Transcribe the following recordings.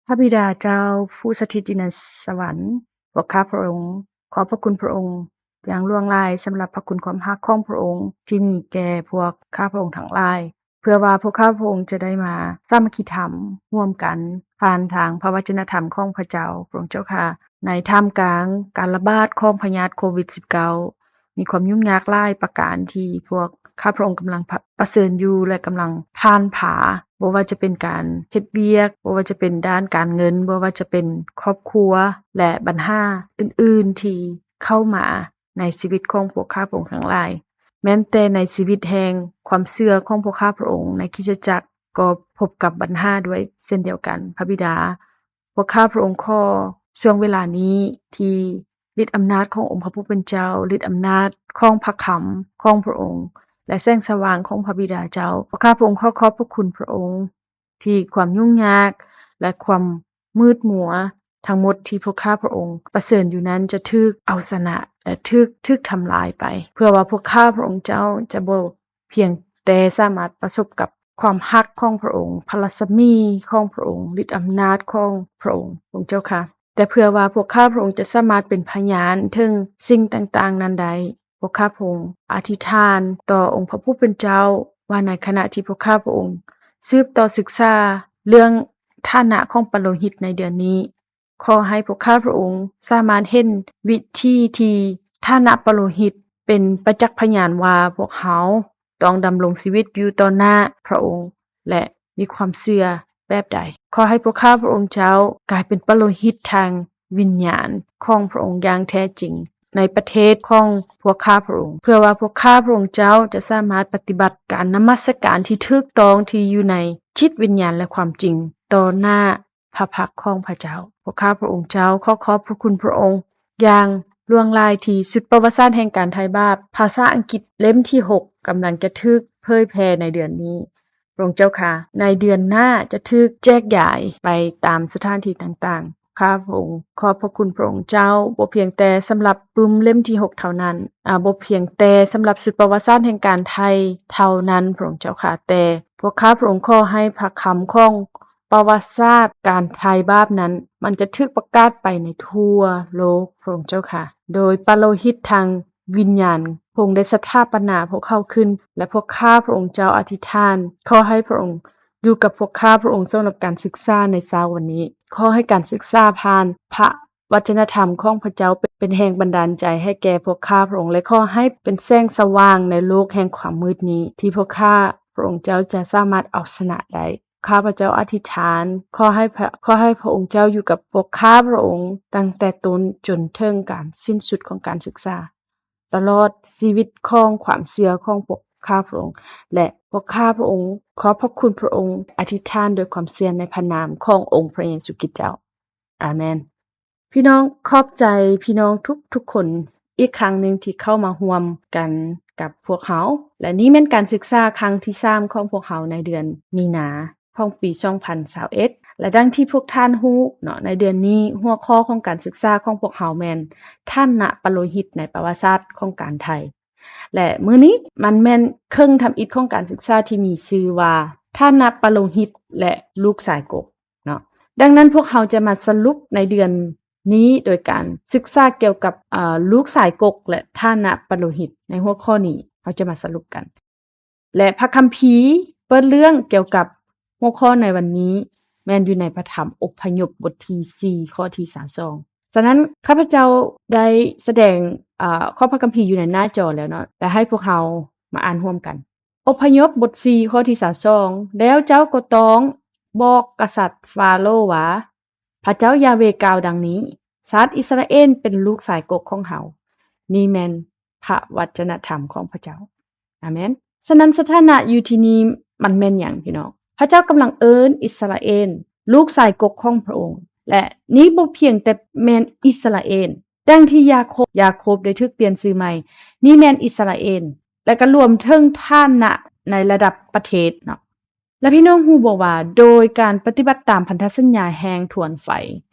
ພະບິດາເຈົ້າຜູ້ສະຖິດຢູ່ໃນສະຫວັນ, ພວກຂ້າພະອົງຂອບພະຄຸນພະອົງຢ່າງຫຼວງຫຼາຍສຳລັບພະຄຸນຄວາມຮັກຂອງພະອົງທີ່ມີແກ່ພວກຂ້າພະອົງທັງຫຼາຍ, ເພື່ອວ່າພວກຂ້າພະອົງຈະໄດ້ມາສາມັກຄີທຳຮ່ວມກັນ ຜ່ານທາງພະວະຈະນະທຳຂອງພະເຈົ້າ. ພະອົງເຈົ້າຂ້າ, ໃນທ່າມກາງການລະບາດຂອງພະຍາດໂຄວິດສິບເກົ້າ ມີຄວາມຫຍຸ້ງຍາກຫຼາຍປະການທີ່ພວກຂ້າພະອົງກຳລັງປະ ປະເຊີນຢູ່ ແລະ ກຳລັງຜ່ານຜ່າ, ບໍ່ວ່າຈະເປັນການເຮັດວຽກ, ບໍ່ວ່າຈະເປັນດ້ານການເງິນ, ບໍ່ວ່າຈະເປັນຄອບຄົວ ແລະ ບັນຫາອື່ນໆທີ່ເຂົ້າມາໃນຊີວິດຂອງພວກຂ້າພະອົງທັງຫຼາຍ. ແມ່ນແຕ່ໃນຊີວິດແຫ່ງຄວາມເຊື່ອຂອງພວກຂ້າພະອົງໃນຄຣິສຕະຈັກ ກໍພົບກັບບັນຫາດ້ວຍເຊັ່ນດຽວກັນ. ພະບິດາ, ພວກຂ້າພະອົງຂໍຊ່ວງເວລານີ້ທີ່ ລິດອຳນາດຂອງອົງພະຜູ້ເປັນເຈົ້າ, ລິດອຳນາດຂອງພະຄຳຂອງພະອົງ ແລະ ແສງສະຫວ່າງຂອງພະບິດາເຈົ້າ. ພວກຂ້າພະອົງຂໍຂອບພະຄຸນພະອົງ ທີ່ຄວາມຫຍຸ້ງຍາກ ແລະ ຄວາມມືດມົວທັງໝົດທີ່ພວກຂ້າພະອົງປະເຊີນຢູ່ນັ້ນ ຈະຖືກເອົາຊະນະ ແລະ ຖືກ ຖືກທຳລາຍໄປ, ເພື່ອວ່າພວກຂ້າພະອົງເຈົ້າຈະບໍ່ພຽງແຕ່ສາມາດປະສົບກັບຄວາມຮັກຂອງພະອົງ, ພະລັດສະໝີຂອງພະອົງ, ລິດອຳນາດຂອງພະອົງ, ພະອົງເຈົ້າຂ້າ. ແຕ່ເພື່ອວ່າພວກຂ້າພະອົງຈະສາມາດເປັນພະຍານເຖິງສິ່ງຕ່າງໆນັ້ນໄດ້, ພວກຂ້າພະອົງອະທິຖານຕໍ່ອົງພະຜູ້ເປັນເຈົ້າວ່າ ໃນຂະນະທີ່ພວກຂ້າພະອົງສືບຕໍ່ສຶກສາເລື່ອງຖານະຂອງປະໂລຫິດໃນເດືອນນີ້, ຂໍໃຫ້ພວກຂ້າພະອົງສາມາດເຫັນວິທີທີ່ຖານະປະໂລຫິດເປັນປະຈັກພະຍານວ່າ ພວກເຮົາ ຕ້ອງດຳລົງຊີວິດຢູ່ຕໍ່ໜ້າພະອົງ ແລະ ມີຄວາມເຊື່ອແບບໃດ. ຂໍໃຫ້ພວກຂ້າພະອົງເຈົ້າກາຍເປັນປະໂລຫິດທາງວິນຍານຂອງພະອົງຢ່າງແທ້ຈິງໃນປະເທດຂອງພວກຂ້າພະອົງ, ເພື່ອວ່າພວກຂ້າພະອົງເຈົ້າຈະສາມາດປະຕິບັດການນະມັດສະການທີ່ຖືກຕ້ອງທີ່ຢູ່ໃນຈິດວິນຍານ ແລະ ຄວາມຈິງຕໍ່ໜ້າ ພະພັກຂອງພະເຈົ້າ. ພວກຂ້າພະອົງເຈົ້າຂໍຂອບພະຄຸນພະອົງຢ່າງຫຼວງຫຼາຍທີ່ຊຸດປະຫວັດສາດແຫ່ງການໄຖ່ບາບ ພາສາອັງກິດເຫຼັ້ມທີຫົກ ກຳລັງຈະຖືກເຜີຍແຜ່ໃນເດືອນນີ້. ພະອົງເຈົ້າຂ້າ, ໃນເດືອນໜ້າຈະຖືກແຈກຢາຍໄປຕາມສະຖານທີ່ຕ່າງໆ. ຂ້າພະອົງຂອບພະຄຸນພະອົງເຈົ້າ ບໍ່ພຽງແຕ່ສຳລັບປຶ້ມເຫຼັ້ມທີຫົກເທົ່ານັ້ນ, ອາ, ບໍ່ພຽງແຕ່ສຳລັບຊຸດປະຫວັດສາດແຫ່ງການໄຖ່ເທົ່ານັ້ນ ພະອົງເຈົ້າຂ້າ, ແຕ່ພວກຂ້າພະອົງຂໍໃຫ້ພະຄຳຂອງ ປະຫວັດສາດການໄຖ່ບາບນັ້ນ ມັນຈະຖືກປະກາດໄປໃນທົ່ວໂລກ ພະອົງເຈົ້າຂ້າ, ໂດຍປະໂລຫິດທາງວິນຍານ ພະອົງໄດ້ສະຖາປະນາພວກເຂົາຂຶ້ນ ແລະ ພວກຂ້າພະອົງເຈົ້າອະທິຖານ ຂໍໃຫ້ພະອົງຢູ່ກັບພວກຂ້າພະອົງສຳລັບການສຶກສາໃນເຊົ້າວັນນີ້. ຂໍໃຫ້ການສຶກສາຜ່ານພະ ວັດທະນະທຳຂອງພະເຈົ້າເປັນແຮງບັນດານໃຈໃຫ້ແກ່ພວກຂ້າພະອົງ ແລະ ຂໍໃຫ້ເປັນແສງສະຫວ່າງໃນໂລກແຫ່ງຄວາມມືດນີ້ ທີ່ພວກຂ້າພະອົງເຈົ້າຈະສາມາດເອົາຊະນະໄດ້. ຂ້າພະເຈົ້າອະທິຖານ ຂໍໃຫ້ພະ ຂໍໃຫ້ພະອົງເຈົ້າຢູ່ກັບພວກຂ້າພະອົງ ຕັ້ງແຕ່ຕົ້ນຈົນເຖິງການສິ້ນສຸດຂອງການສຶກສາ ຕະຫຼອດຊີວິດຂອງຄວາມເຊື່ອຂອງພວກຂ້າພະອົງ ແລະ ພວກຂ້າພະອົງຂອບພະຄຸນພະອົງ ອະທິຖານດ້ວຍຄວາມເຊື່ອໃນພະນາມຂອງອົງພະເຢຊູຄຣິດເຈົ້າ. ອາເມນ. ພີ່ນ້ອງ, ຂອບໃຈພີ່ນ້ອງທຸກໆຄົນອີກຄັ້ງໜຶ່ງທີ່ເຂົ້າມາຮ່ວມກັນກັບພວກເຮົາ ແລະ ນີ້ແມ່ນການສຶກສາຄັ້ງທີສາມຂອງພວກເຮົາໃນເດືອນມີນາຂອງປີສອງພັນຊາວເອັດ ແລະ ດັ່ງທີ່ພວກທ່ານຮູ້ເນາະ, ໃນເດືອນນີ້ຫົວຂໍ້ຂອງການສຶກສາຂອງພວກເຮົາແມ່ນ ຖານະປະໂລຫິດໃນປະຫວັດສາດຂອງການໄຖ່ ແລະ ມື້ນີ້ມັນແມ່ນເຄິ່ງທຳອິດຂອງການສຶກສາທີ່ມີຊື່ວ່າ ຖານະປະໂລຫິດ ແລະ ລູກຊາຍກົກເນາະ. ດັ່ງນັ້ນ ພວກເຮົາຈະມາສະຫຼຸບໃນເດືອນນີ້ໂດຍການສຶກສາກ່ຽວກັບ ເອີ ລູກຊາຍກົກ ແລະ ຖານະປະໂລຫິດ. ໃນຫົວຂໍ້ນີ້ເຮົາຈະມາສະຫຼຸບກັນ ແລະ ພະຄຳພີເປີດເລື່ອງກ່ຽວກັບຫົວຂໍ້ໃນວັນນີ້ ແມ່ນຢູ່ໃນພະທຳອົບພະຍົບບົດທີສີ່ ຂໍ້ທີຊາວສອງ. ສະນັ້ນ ຂ້າພະເຈົ້າໄດ້ສະແດງ ເອີ ຂໍ້ພະຄຳພີຢູ່ໃນໜ້າຈໍແລ້ວເນາະ, ແຕ່ໃຫ້ພວກເຮົາມາອ່ານຮ່ວມກັນ. ອົບພະຍົບບົດສີ່ ຂໍ້ທີຊາວສອງ, ແລ້ວເຈົ້າກໍຕ້ອງບອກກະສັດຟາໂຣວ່າ, ພະເຈົ້າຢາເວກ່າວດັ່ງນີ້, ຊາດອິດສະຣາເອນເປັນລູກຊາຍກົກຂອງເຮົາ. ນີ້ແມ່ນພະວັດຈະນະທຳຂອງພະເຈົ້າ. ອາເມນ. ສະນັ້ນ ສະຖານະຢູ່ທີ່ນີ້ມັນແມ່ນຫຍັງ ພີ່ນ້ອງ? ພະເຈົ້າກຳລັງເອີ້ນອິດສະຣາເອນ ລູກຊາຍກົກຂອງພະອົງ ແລະ ນີ້ບໍ່ພຽງແຕ່ແມ່ນອິດສະຣາເອນ ດັ່ງທີ່ຢາໂຄບ, ຢາໂຄບໄດ້ຖືກປ່ຽນຊື່ໃໝ່, ນີ້ແມ່ນອິດສະຣາເອນ ແລະ ກໍລວມເຖິງຖານະໃນລະດັບປະເທດເນາະ. ແລະ ພີ່ນ້ອງຮູ້ບໍ່ວ່າ ໂດຍການປະຕິບັດຕາມພັນທະສັນຍາແຫ່ງທວນໄຟ,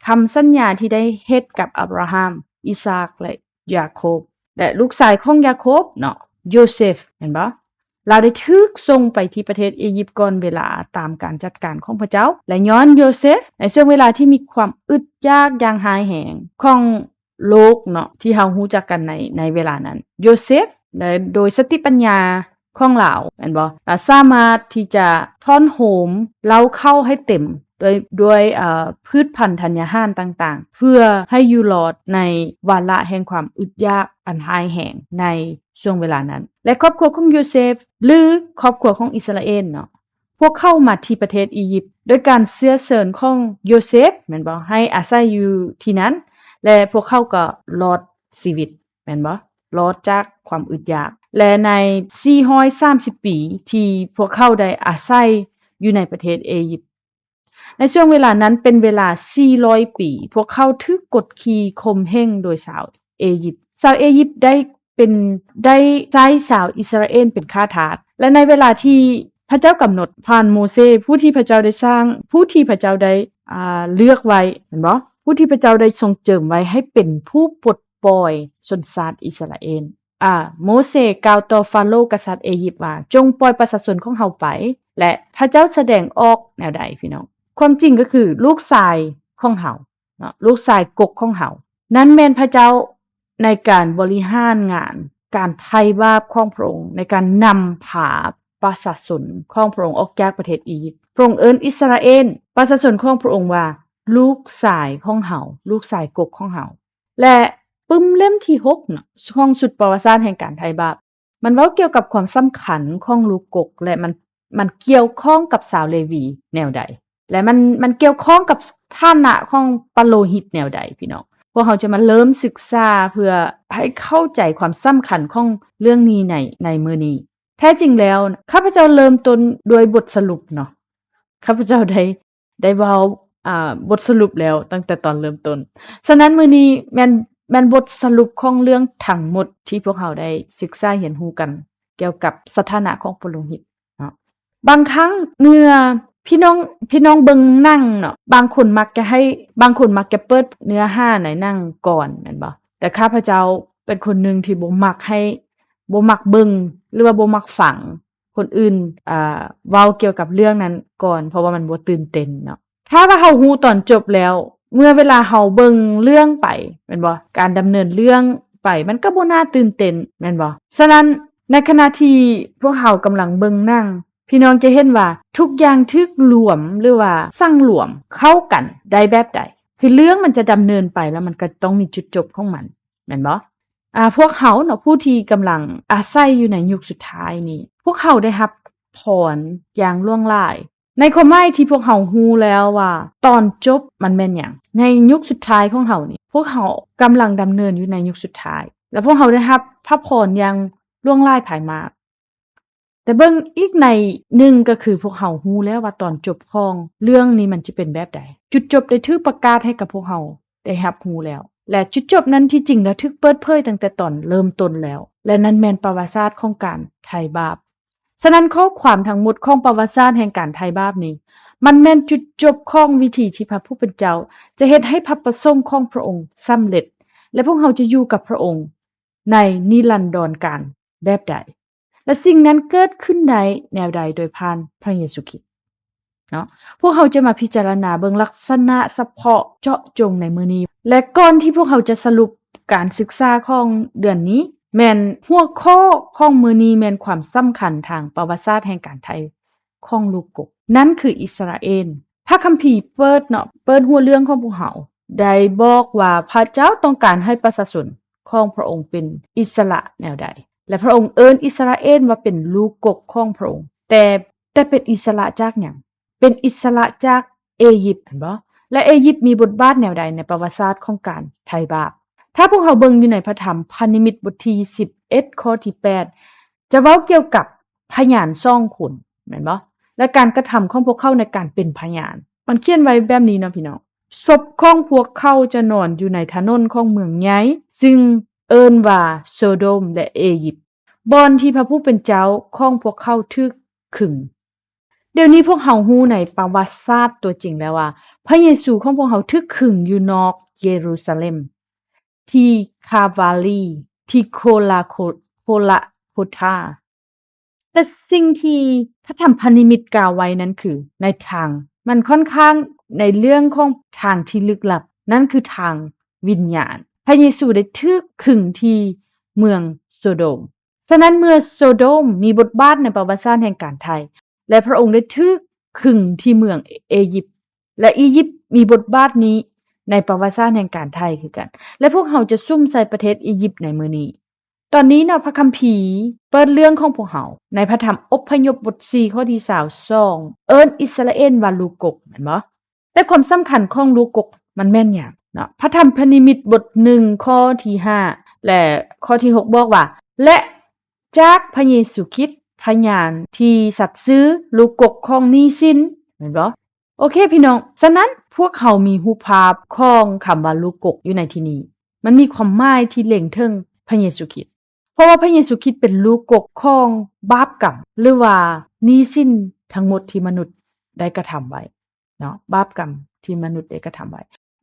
ຄຳສັນຍາທີ່ໄດ້ເຮັດກັບອາບຣາຮາມ, ອີສາກ ແລະ ຢາໂຄບ ແລະ ລູກຊາຍຂອງຢາໂຄບເນາະ, ໂຢເຊຟ, ແມ່ນບໍ່? ລາວໄດ້ຖືກສົ່ງໄປທີ່ປະເທດອີຢິບກ່ອນເວລາຕາມການຈັດການຂອງພະເຈົ້າ ແລະ ຍ້ອນໂຢເຊັບໃນຊ່ວງເວລາທີ່ມີຄວາມອຶດຢາກຢ່າງຮ້າຍແຮງຂອງໂລກເນາະ ທີ່ເຮົາຮູ້ຈັກກັນໃນ ໃນເວລານັ້ນ ໂຢເຊັບ ແລະ ໂດຍສະຕິປັນຍາຂອງລາວ ແມ່ນບໍ່? ລາວສາມາດທີ່ຈະທ້ອນໂຮມເລົ້າເຂົ້າໃຫ້ເຕັມດ້ວຍ ດ້ວຍ ເອີ ພືດພັນທັນຍາຫານຕ່າງໆ ເພື່ອໃຫ້ຢູ່ລອດໃນວາລະແຫ່ງຄວາມອຶດຢາກອັນຮ້າຍແຮງໃນ ຊ່ວງເວລານັ້ນ ແລະ ຄອບຄົວຂອງໂຢເຊັບ ຫຼື ຄອບຄົວຂອງອິດສະຣາເອນເນາະ ພວກເຂົາມາທີ່ປະເທດອີຢິບ ໂດຍການເຊື້ອເຊີນຂອງໂຢເຊັບ ແມ່ນບໍ່? ໃຫ້ອາໄສຢູ່ທີ່ນັ້ນ ແລະ ພວກເຂົາກໍລອດຊີວິດ ແມ່ນບໍ່? ລອດຈາກຄວາມອຶດຢາກ ແລະ ໃນສີ່ຮ້ອຍສາມສິບປີທີ່ພວກເຂົາໄດ້ອາໄສຢູ່ໃນປະເທດເອຢິບ ໃນຊ່ວງເວລານັ້ນເປັນເວລາສີ່ຮ້ອຍປີ ພວກເຂົາຖືກກົດຂີ່ຂົ່ມເຫງໂດຍຊາວເອຢິບ. ຊາວເອຢິບໄດ້ເປັນ ໄດ້ໃຊ້ຊາວອິດສະຣາເອນເປັນຂ້າທາດ ແລະ ໃນເວລາທີ່ພະເຈົ້າກຳນົດຜ່ານໂມເຊ ຜູ້ທີ່ພະເຈົ້າໄດ້ສ້າງ ຜູ້ທີ່ພະເຈົ້າໄດ້ ອ່າ ເລືອກໄວ້ ແມ່ນບໍ່? ຜູ້ທີ່ພະເຈົ້າໄດ້ຊົງເຈີມໄວ້ໃຫ້ເປັນຜູ້ປົດປ່ອຍຊົນຊາດອິດສະຣາເອນ. ອາ ໂມເຊກ່າວຕໍ່ຟາໂຣກະສັດເອຢິບວ່າ ຈົ່ງປ່ອຍປະຊາຊົນຂອງເຮົາໄປ ແລະ ພະເຈົ້າສະແດງອອກແນວໃດ ພີ່ນ້ອງ? ຄວາມຈິງກໍຄືລູກຊາຍຂອງເຮົາເນາະ ລູກຊາຍກົກຂອງເຮົາ ນັ້ນແມ່ນພະເຈົ້າໃນການບໍລິຫານງານ ການໄຖ່ບາບຂອງພະອົງ ໃນການນຳພາປະຊາຊົນຂອງພະອົງອອກຈາກປະເທດອີຢິບ. ພະອົງເອີ້ນອິດສະຣາເອນ ປະຊາຊົນຂອງພະອົງວ່າ ລູກຊາຍຂອງເຮົາ ລູກຊາຍກົກຂອງເຮົາ. ແລະ ປຶ້ມເຫຼັ້ມທີຫົກເນາະ ຂອງຊຸດປະຫວັດສາດແຫ່ງການໄຖ່ບາບ ມັນເວົ້າກ່ຽວກັບຄວາມສຳຄັນຂອງລູກກົກ ແລະ ມັນ ມັນກ່ຽວຂ້ອງກັບຊາວເລວີແນວໃດ ແລະ ມັນ ມັນກ່ຽວຂ້ອງກັບຖານະຂອງປະໂລຫິດແນວໃດ ພີ່ນ້ອງ? ພວກເຮົາຈະມາເລີ່ມສຶກສາເພື່ອໃຫ້ເຂົ້າໃຈຄວາມສຳຄັນຂອງເລື່ອງນີ້ໃນ ໃນມື້ນີ້. ແທ້ຈິງແລ້ວ ຂ້າພະເຈົ້າເລີ່ມຕົ້ນດ້ວຍບົດສະຫຼຸບເນາະ ຂ້າພະເຈົ້າໄດ້ ໄດ້ເວົ້າ ອ່າ ບົດສະຫຼຸບແລ້ວຕັ້ງແຕ່ຕອນເລີ່ມຕົ້ນ. ສະນັ້ນ ມື້ນີ້ແມ່ນ ແມ່ນບົດສະຫຼຸບຂອງເລື່ອງທັງໝົດທີ່ພວກເຮົາໄດ້ສຶກສາຮຽນຮູ້ກັນ ກ່ຽວກັບສະຖານະຂອງປະໂລຫິດເນາະ. ບາງຄັ້ງເມື່ອພີ່ນ້ອງ ພີ່ນ້ອງເບິ່ງໜັງເນາະ ບາງຄົນມັກຈະໃຫ້ ບາງຄົນມັກຈະເປີດເນື້ອຫາໃນໜັງກ່ອນ ແມ່ນບໍ່? ແຕ່ຂ້າພະເຈົ້າເປັນຄົນໜຶ່ງທີ່ບໍ່ມັກໃຫ້ ບໍ່ມັກເບິ່ງ ຫຼືວ່າບໍ່ມັກຟັງ ຄົນອື່ນ ອ່າ ເວົ້າກ່ຽວກັບເລື່ອງນັ້ນກ່ອນ ເພາະວ່າມັນບໍ່ຕື່ນເຕັ້ນເນາະ. ຖ້າວ່າເຮົາຮູ້ຕອນຈົບແລ້ວ ເມື່ອເວລາເຮົາເບິ່ງເລື່ອງໄປ ແມ່ນບໍ່? ການດຳເນີນເລື່ອງໄປ ມັນກໍບໍ່ໜ້າຕື່ນເຕັ້ນ ແມ່ນບໍ່? ສະນັ້ນ ໃນຂະນະທີ່ພວກເຮົາກຳລັງເບິ່ງໜັງ ພີ່ນ້ອງຈະເຫັນວ່າທຸກຢ່າງຖືກລວມ ຫຼືວ່າສັງລວມເຂົ້າກັນໄດ້ແບບໃດ? ຄືເລື່ອງມັນຈະດຳເນີນໄປ ແລ້ວມັນກໍຕ້ອງມີຈຸດຈົບຂອງມັນ ແມ່ນບໍ່? ອາ ພວກເຮົາເນາະ ຜູ້ທີ່ກຳລັງອາໄສຢູ່ໃນຍຸກສຸດທ້າຍນີ້ ພວກເຮົາໄດ້ຮັບພອນຢ່າງຫຼວງຫຼາຍ ໃນຄວາມໝາຍທີ່ພວກເຮົາຮູ້ແລ້ວວ່າຕອນຈົບມັນແມ່ນຫຍັງ. ໃນຍຸກສຸດທ້າຍຂອງເຮົານີ້ ພວກເຮົາກຳລັງດຳເນີນຢູ່ໃນຍຸກສຸດທ້າຍ ແລະ ພວກເຮົາໄດ້ຮັບພະພອນຢ່າງຫຼວງຫຼາຍພາຍມາກ. ແຕ່ເບິ່ງອີກໃນໜຶ່ງ ກໍຄືພວກເຮົາຮູ້ແລ້ວວ່າຕອນຈົບຂອງເລື່ອງນີ້ມັນຈະເປັນແບບໃດ. ຈຸດຈົບໄດ້ຖືກປະກາດໃຫ້ກັບພວກເຮົາໄດ້ຮັບຮູ້ແລ້ວ ແລະ ຈຸດຈົບນັ້ນທີ່ຈິງແລ້ວຖືກເປີດເຜີຍຕັ້ງແຕ່ຕອນເລີ່ມຕົ້ນແລ້ວ ແລະ ນັ້ນແມ່ນປະຫວັດສາດຂອງການໄຖ່ບາບ. ສະນັ້ນ ຂໍ້ຄວາມທັງໝົດຂອງປະຫວັດສາດແຫ່ງການໄຖ່ບາບນີ້ ມັນແມ່ນຈຸດຈົບຂອງວິທີທີ່ພະຜູ້ເປັນເຈົ້າຈະເຮັດໃຫ້ພະປະສົງຂອງພະອົງສຳເລັດ ແລະ ພວກເຮົາຈະຢູ່ກັບພະອົງໃນນິລັນດອນການແບບໃດ ແລະ ສິ່ງນັ້ນເກີດຂຶ້ນໄດ້ແນວໃດໂດຍຜ່ານພະເຢຊູຄຣິດເນາະ. ພວກເຮົາຈະມາພິຈາລະນາເບິ່ງລັກສະນະສະເພາະເຈາະຈົງໃນມື້ນີ້ ແລະ ກ່ອນທີ່ພວກເຮົາຈະສະຫຼຸບ ການສຶກສາຂອງເດືອນນີ້ ແມ່ນຫົວຂໍ້ຂອງມື້ນີ້ແມ່ນຄວາມສຳຄັນທາງປະຫວັດສາດແຫ່ງການໄຖ່ຂອງລູກກົກ ນັ້ນຄືອິດສະຣາເອນ. ພະຄຳພີເປີດເນາະ ເປີດຫົວເລື່ອງຂອງພວກເຮົາ ໄດ້ບອກວ່າພະເຈົ້າຕ້ອງການໃຫ້ປະຊາຊົນຂອງພະອົງເປັນອິດສະຫຼະແນວໃດ ແລະ ພະອົງເອີ້ນອິດສະຣາເອນວ່າເປັນລູກກົກຂອງພະອົງ. ແຕ່ ແຕ່ເປັນອິດສະຫຼະຈາກຫຍັງ? ເປັນອິດສະຫຼະຈາກເອຢິບ ແມ່ນບໍ່? ແລະ ເອຢິບມີບົດບາດແນວໃດໃນປະຫວັດສາດຂອງການໄຖ່ບາບ? ຖ້າພວກເຮົາເບິ່ງຢູ່ໃນພະທຳພັນນິມິດບົດທີສິບເອັດ ຂໍ້ທີແປດ ຈະເວົ້າກ່ຽວກັບພະຍານສອງຄົນ ແມ່ນບໍ່? ແລະ ການກະທຳຂອງພວກເຂົາໃນການເປັນພະຍານ ມັນຂຽນໄວ້ແບບນີ້ເນາະ ພີ່ນ້ອງ, ສົບຂອງພວກເຂົາຈະນອນຢູ່ໃນຖະໜົນຂອງເມືອງໃຫຍ່ ຊຶ່ງເອີ້ນວ່າໂຊໂດມ ແລະ ເອຢິບ, ບ່ອນທີ່ພະຜູ້ເປັນເຈົ້າຂອງພວກເຂົາຖືກ ຄຶງ. ດຽວນີ້ພວກເຮົາຮູ້ໃນປະຫວັດສາດຕົວຈິງແລ້ວວ່າ ພະເຢຊູຂອງພວກເຮົາຖືກຄຶງຢູ່ນອກເຢຣູຊາເລັມ ທີ່ຄາວາລີ ທີ່ໂຄລາໂຄ ໂຄລາໂຄທາ. ແຕ່ສິ່ງທີ່ພະທຳພະນິມິດກ່າວໄວ້ນັ້ນຄື ໃນທາງ ມັນຂ້ອນຂ້າງໃນເລື່ອງຂອງທາງທີ່ລຶກລັບ ນັ້ນຄືທາງວິນຍານ. ພະເຢຊູໄດ້ຖືກຂຶງທີ່ເມືອງໂຊໂດມ. ສະນັ້ນເມື່ອໂຊໂດມມີບົດບາດໃນປະຫວັດສາດແຫ່ງການໄທ ແລະ ພະອົງໄດ້ຖືກຂຶງທີ່ເມືອງເອຢິບ ແລະ ອີຢິບມີບົດບາດນີ້ໃນປະຫວັດສາດແຫ່ງການໄທຄືກັນ ແລະ ພວກເຮົາຈະສຸມໃສ່ປະເທດອີຢິບໃນມື້ນີ້. ຕອນນີ້ເນາະ ພະຄຳພີເປີດເລື່ອງຂອງພວກເຮົາ ໃນພະທຳອົບພະຍົບບົດສີ່ ຂໍ້ທີຊາວສອງ ເອີ້ນອິດສະຣາເອນວ່າລູກກົກ ແມ່ນບໍ່? ແຕ່ຄວາມສຳຄັນຂອງລູກກົກມັນແມ່ນຫຍັງເນາະ? ພະທຳພະນິມິດບົດໜຶ່ງ ຂໍ້ທີຫ້າ ແລະ ຂໍ້ທີຫົກ ບອກວ່າ ແລະ ຈາກພະເຢຊູຄຣິດ ພະຍານທີ່ສັດຊື່ ລູກກົກຂອງໜີ້ສິນ ແມ່ນບໍ່? ໂອເຄພີ່ນ້ອງ, ສະນັ້ນພວກເຮົາມີຮູບພາບຂອງຄຳວ່າລູກກົກຢູ່ໃນທີ່ນີ້ ມັນມີຄວາມໝາຍທີ່ເລັງເຖິງພະເຢຊູຄຣິດ ເພາະວ່າພະເຢຊູຄຣິດເປັນລູກກົກຂອງບາບກຳ ຫຼືວ່າໜີ້ສິນທັງໝົດທີ່ມະນຸດໄດ້ກະທຳໄວ້ເນາະ, ບາບກຳທີ່ມະນຸດໄດ້ກະທຳໄວ້.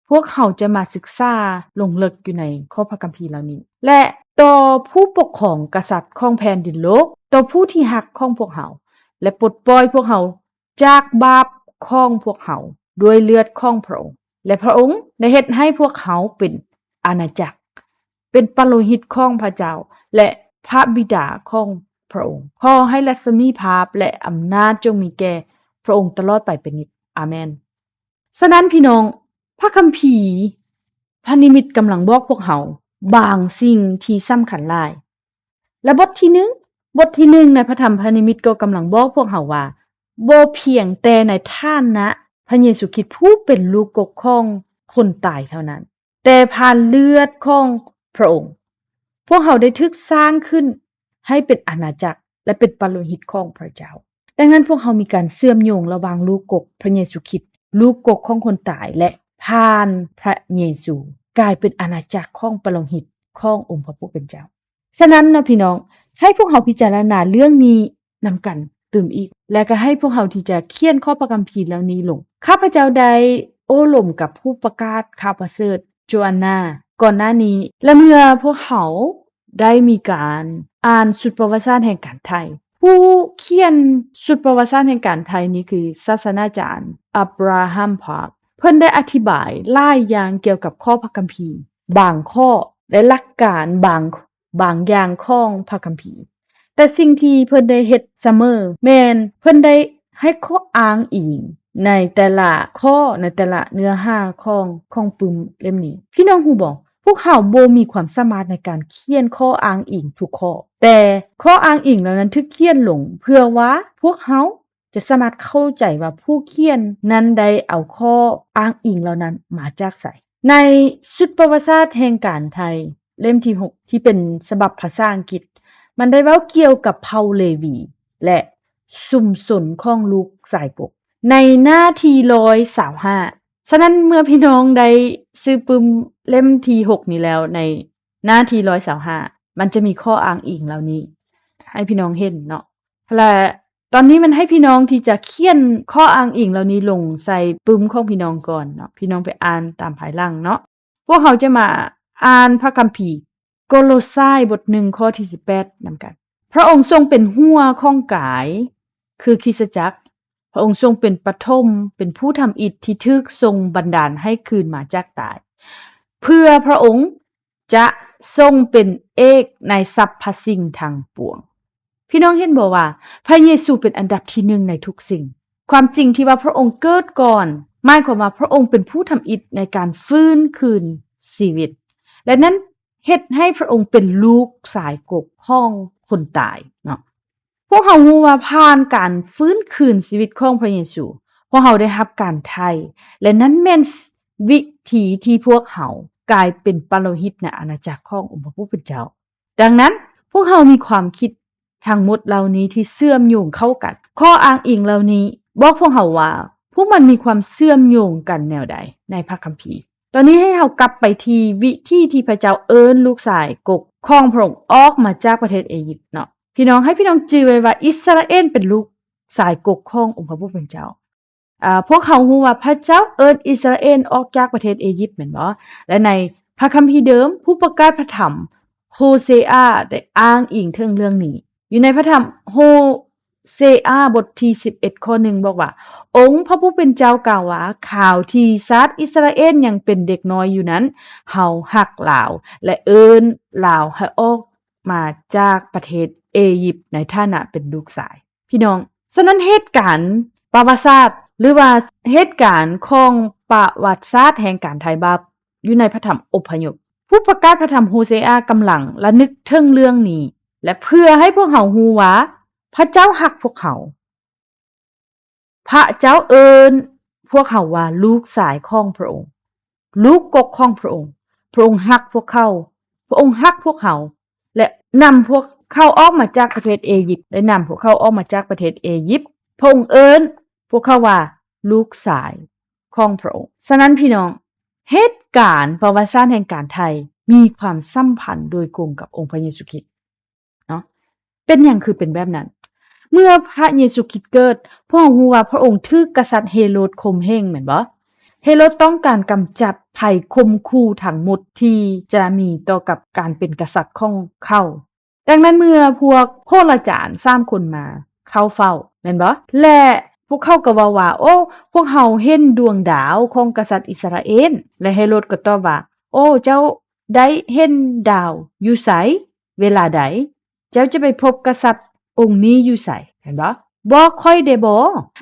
ພວກເຮົາຈະມາສຶກສາລົງເລິກຢູ່ໃນຂໍ້ພະຄຳພີເຫຼົ່ານີ້ ແລະ ຕໍ່ຜູ້ປົກຄອງກະສັດຂອງແຜ່ນດິນໂລກ, ຕໍ່ຜູ້ທີ່ຮັກຂອງພວກເຮົາ ແລະ ປົດປ່ອຍພວກເຮົາ ຈາກບາບຂອງພວກເຮົາດ້ວຍເລືອດຂອງພະອົງ ແລະ ພະອົງໄດ້ເຮັດໃຫ້ພວກເຮົາເປັນອານາຈັກ, ເປັນປະໂລຫິດຂອງພະເຈົ້າ ແລະ ພະບິດາຂອງພະອົງ. ຂໍໃຫ້ລັດສະມີພາບ ແລະ ອຳນາດຈົ່ງມີແກ່ພະອົງຕະຫຼອດໄປເປັນນິດ. ອາເມນ. ສະນັ້ນພີ່ນ້ອງ, ພະຄຳພີ ພະນິມິດກຳລັງບອກພວກເຮົາບາງສິ່ງທີ່ສຳຄັນຫຼາຍ. ແລະ ບົດທີໜຶ່ງ, ບົດທີໜຶ່ງໃນພະທຳພະນິມິດກໍກຳລັງບອກພວກເຮົາວ່າ ບໍ່ພຽງແຕ່ໃນຖານະພະເຢຊູຄຣິດຜູ້ເປັນລູກກົກຂອງຄົນຕາຍເທົ່ານັ້ນ, ແຕ່ຜ່ານເລືອດຂອງພະອົງ, ພວກເຮົາໄດ້ຖືກສ້າງຂຶ້ນໃຫ້ເປັນອານາຈັກ ແລະ ເປັນປະໂລຫິດຂອງພະເຈົ້າ. ດັ່ງນັ້ນ ພວກເຮົາມີການເຊື່ອມໂຍງລະຫວ່າງລູກກົກພະເຢຊູຄຣິດ, ລູກກົກຂອງຄົນຕາຍ ແລະ ຜ່ານພະເຢຊູ ກາຍເປັນອານາຈັກຂອງປະໂລຫິດຂອງອົງພະຜູ້ເປັນເຈົ້າ. ສະນັ້ນເນາະພີ່ນ້ອງ, ໃຫ້ພວກເຮົາພິຈາລະນາເລື່ອງນີ້ນຳກັນຕື່ມອີກ ແລະ ກໍໃຫ້ພວກເຮົາທີ່ຈະຂຽນຂໍ້ພະຄຳພີເຫຼົ່ານີ້ລົງ. ຂ້າພະເຈົ້າໄດ້ໂອ້ລົມກັບຜູ້ປະກາດຂ່າວປະເສີດ ໂຈອານນາ ກ່ອນໜ້ານີ້ ແລະ ເມື່ອພວກເຮົາ ໄດ້ມີການອ່ານຊຸດປະຫວັດສາດແຫ່ງການໄທ. ຜູ້ຂຽນຊຸດປະຫວັດສາດແຫ່ງການໄທນີ້ຄືສາດສະໜາຈານ ອາບຣາຮາມ ພາກ. ເພິ່ນໄດ້ອະທິບາຍຫຼາຍຢ່າງກ່ຽວກັບຂໍ້ພະຄຳພີບາງຂໍ້ ແລະ ຫຼັກການບາງ, ບາງຢ່າງຂອງພະຄຳພີ. ແຕ່ສິ່ງທີ່ເພິ່ນໄດ້ເຮັດສະເໝີແມ່ນເພິ່ນໄດ້ໃຫ້ຂໍ້ອ້າງອີງໃນແຕ່ລະຂໍ້, ໃນແຕ່ລະເນື້ອຫາຂອງ, ຂອງປຶ້ມເຫຼັ້ມນີ້. ພີ່ນ້ອງຮູ້ບໍ່? ພວກເຮົາບໍ່ມີຄວາມສາມາດໃນການຂຽນຂໍ້ອ້າງອີງທຸກຂໍ້, ແຕ່ຂໍ້ອ້າງອີງເຫຼົ່ານັ້ນຖືກຂຽນລົງເພື່ອວ່າພວກເຮົາຈະສາມາດເຂົ້າໃຈວ່າຜູ້ຂຽນນັ້ນໄດ້ເອົາຂໍ້ອ້າງອີງເຫຼົ່ານັ້ນມາຈາກໃສ. ໃນຊຸດປະຫວັດສາດແຫ່ງການໄທ ເຫຼັ້ມທີຫົກ ທີ່ເປັນສະບັບພາສາອັງກິດ, ມັນໄດ້ເວົ້າກ່ຽວກັບເຜົ່າເລວີ ແລະ ຊຸມຊົນຂອງລູກຊາຍກົກ ໃນໜ້າທີຮ້ອຍຊາວຫ້າ. ສະນັ້ນ ເມື່ອພີ່ນ້ອງໄດ້ຊື້ປຶ້ມເຫຼັ້ມທີຫົກນີ້ແລ້ວ, ໃນໜ້າທີຮ້ອຍຊາວຫ້າ ມັນຈະມີຂໍ້ອ້າງອີງເຫຼົ່ານີ້ໃຫ້ພີ່ນ້ອງເຫັນເນາະ. ແລະ ຕອນນີ້ມັນໃຫ້ພີ່ນ້ອງທີ່ຈະຂຽນຂໍ້ອ້າງອີງເຫຼົ່ານີ້ລົງໃສ່ປຶ້ມຂອງພີ່ນ້ອງກ່ອນເນາະ, ພີ່ນ້ອງໄປອ່ານຕາມພາຍຫຼັງເນາະ. ພວກເຮົາຈະມາອ່ານພະຄຳພີ ໂກໂລຊາຍ ບົດໜຶ່ງ ຂໍ້ທີສິບແປດ ນຳກັນ. ພະອົງຊົງເປັນຫົວຂອງກາຍ ຄືຄຣິສຕະຈັກ. ພະອົງຊົງເປັນປະຖົມ, ເປັນຜູ້ທຳອິດທີ່ຖືກຊົງບັນດານໃຫ້ຄືນມາຈາກຕາຍ, ເພື່ອພະອົງຈະຊົງເປັນເອກໃນສັບພະສິ່ງທັງປວງ. ພີ່ນ້ອງເຫັນບໍ່ວ່າ ພະເຢຊູເປັນອັນດັບທີໜຶ່ງໃນທຸກສິ່ງ? ຄວາມຈິງທີ່ວ່າພະອົງເກີດກ່ອນ ໝາຍຄວາມວ່າພະອົງເປັນຜູ້ທຳອິດໃນການຟື້ນຄືນຊີວິດ ແລະ ນັ້ນເຮັດໃຫ້ພະອົງເປັນລູກຊາຍກົກຂອງຄົນຕາຍເນາະ. ພວກເຮົາຮູ້ວ່າຜ່ານການຟື້ນຄືນຊີວິດຂອງພະເຢຊູ, ພວກເຮົາໄດ້ຮັບການໄຖ່ ແລະ ນັ້ນແມ່ນວິທີທີ່ພວກເຮົາກາຍເປັນປະໂລຫິດໃນອານາຈັກຂອງອົງພະຜູ້ເປັນເຈົ້າ. ດັ່ງນັ້ນ, ພວກເຮົາມີຄວາມຄິດທັງໝົດເຫຼົ່ານີ້ທີ່ເຊື່ອມໂຍງເຂົ້າກັນ. ຂໍ້ອ້າງອີງເຫຼົ່ານີ້ບອກພວກເຮົາວ່າ ພວກມັນມີຄວາມເຊື່ອມໂຍງກັນແນວໃດໃນພະຄຳພີ. ຕອນນີ້ໃຫ້ເຮົາກັບໄປທີ່ວິທີທີ່ພະເຈົ້າເອີ້ນລູກຊາຍກົກຂອງພະອົງອອກມາຈາກປະເທດເອຢິບເນາະ. ພີ່ນ້ອງ, ໃຫ້ພີ່ນ້ອງຈື່ໄວ້ວ່າ ອິດສະຣາເອນເປັນລູກຊາຍກົກຂອງອົງພະຜູ້ເປັນເຈົ້າ. ອາ, ພວກເຮົາຮູ້ວ່າພະເຈົ້າເອີ້ນອິດສະຣາເອນອອກຈາກປະເທດເອຢິບແມ່ນບໍ່? ແລະ ໃນພະຄຳພີເດີມ, ຜູ້ປະກາດພະທຳໂຮເຊອາໄດ້ອ້າງອີງເຖິງເລື່ອງນີ້. ຢູ່ໃນພະທຳໂຮເຊອາ ບົດທີສິບເອັດ ຂໍ້ໜຶ່ງ ບອກວ່າ, ອົງພະຜູ້ເປັນເຈົ້າກ່າວວ່າ, ຄາວທີ່ຊາດອິດສະຣາເອນຍັງເປັນເດັກນ້ອຍຢູ່ນັ້ນ, ເຮົາຮັກລາວ ແລະ ເອີ້ນລາວໃຫ້ອອກມາຈາກປະເທດເອຢິບໃນຖານະເປັນລູກຊາຍ. ພີ່ນ້ອງ, ສະນັ້ນເຫດການປະຫວັດສາດ ຫຼືວ່າເຫດການຂອງປະຫວັດສາດແຫ່ງການໄຖ່ບາບ ຢູ່ໃນພະທຳອົບພະຍົບ, ຜູ້ປະກາດພະທຳໂຮເຊອາກຳລັງລະນຶກເຖິງເລື່ອງນີ້ ແລະ ເພື່ອໃຫ້ພວກເຮົາຮູ້ວ່າພະເຈົ້າຮັກພວກເຮົາ. ພະເຈົ້າເອີ້ນພວກເຮົາວ່າລູກຊາຍຂອງພະອົງ, ລູກກົກຂອງພະອົງ. ພະອົງຮັກພວກເຂົາ, ພະອົງຮັກພວກເຮົາ ແລະ ນຳພວກເຂົາອອກມາຈາກປະເທດເອຢິບ, ໄດ້ນຳພວກເຂົາອອກມາຈາກປະເທດເອຢິບ. ພະອົງເອີ້ນພວກເຂົາວ່າລູກຊາຍຂອງພະອົງ. ສະນັ້ນພີ່ນ້ອງ, ເຫດການປະຫວັດສາດແຫ່ງການໄຖ່ມີຄວາມສຳພັນໂດຍກົງກັບອົງພະເຢຊູຄຣິດເນາະ. ເປັນຫຍັງຄືເປັນແບບນັ້ນ? ເມື່ອພະເຢຊູຄຣິດເກີດ, ພວກເຮົາຮູ້ວ່າພະອົງຖືກກະສັດເຮໂຣດຂົ່ມເຫງ, ແມ່ນບໍ່? ເຮໂຣດຕ້ອງການກຳຈັດໄພຂົ່ມຂູ່ທັງໝົດທີ່ຈະມີຕໍ່ກັບການເປັນກະສັດຂອງເຂົາ. ດັ່ງນັ້ນເມື່ອພວກໂຫລາຈານສາມຄົນມາເຂົ້າເຝົ້າ, ແມ່ນບໍ່? ແລະ ພວກເຂົາກໍເວົ້າວ່າ, ໂອ້, ພວກເຮົາເຫັນດວງດາວຂອງກະສັດອິດສະຣາເອນ. ແລະ ເຮໂຣດກໍຕອບວ່າ, ໂອ້, ເຈົ້າໄດ້ເຫັນດາວຢູ່ໃສ? ເວລາໃດ? ເຈົ້າຈະໄປພົບກະສັດອົງນີ້ຢູ່ໃສ? ແມ່ນບໍ່? ບອກຂ້ອຍແດ່ບໍ?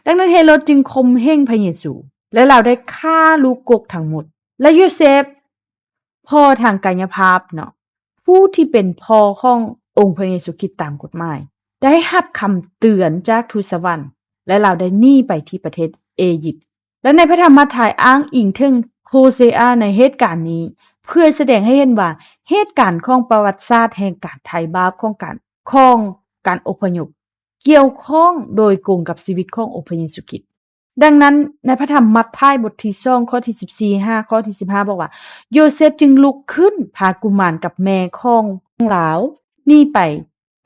ດັ່ງນັ້ນເຮໂຣດຈຶ່ງຂົ່ມເຫງພະເຢຊູ, ແລະ ລາວໄດ້ຂ້າລູກກົກທັງໝົດ. ແລະ ໂຢເຊບ, ພໍ່ທາງກາຍະພາບເນາະ, ຜູ້ທີ່ເປັນພໍ່ຂອງອົງພະເຢຊູຄຣິດຕາມກົດໝາຍ, ໄດ້ຮັບຄຳເຕືອນຈາກທູດສະຫວັນ ແລະ ລາວໄດ້ໜີໄປທີ່ປະເທດເອຢິບ. ແລະ ໃນພະທຳມາທາຍອ້າງອີງເຖິງໂຮເຊອາໃນເຫດການນີ້ ເພື່ອສະແດງໃຫ້ເຫັນວ່າເຫດການຂອງປະຫວັດສາດແຫ່ງການໄຖ່ບາບຂອງການ, ຂອງການອົບພະຍົບ ກ່ຽວຂ້ອງໂດຍກົງກັບຊີວິດຂອງອົງພະເຢຊູຄຣິດ. ດັ່ງນັ້ນ ໃນພະທຳມັດທາຍບົດທີສອງ ຂໍ້ທີສິບສີ່ຫາຂໍ້ທີສິບຫ້າ ບອກວ່າ, ໂຢເຊບຈຶ່ງລຸກຂຶ້ນພາກຸມານກັບແມ່ຂອງລາວໜີໄປ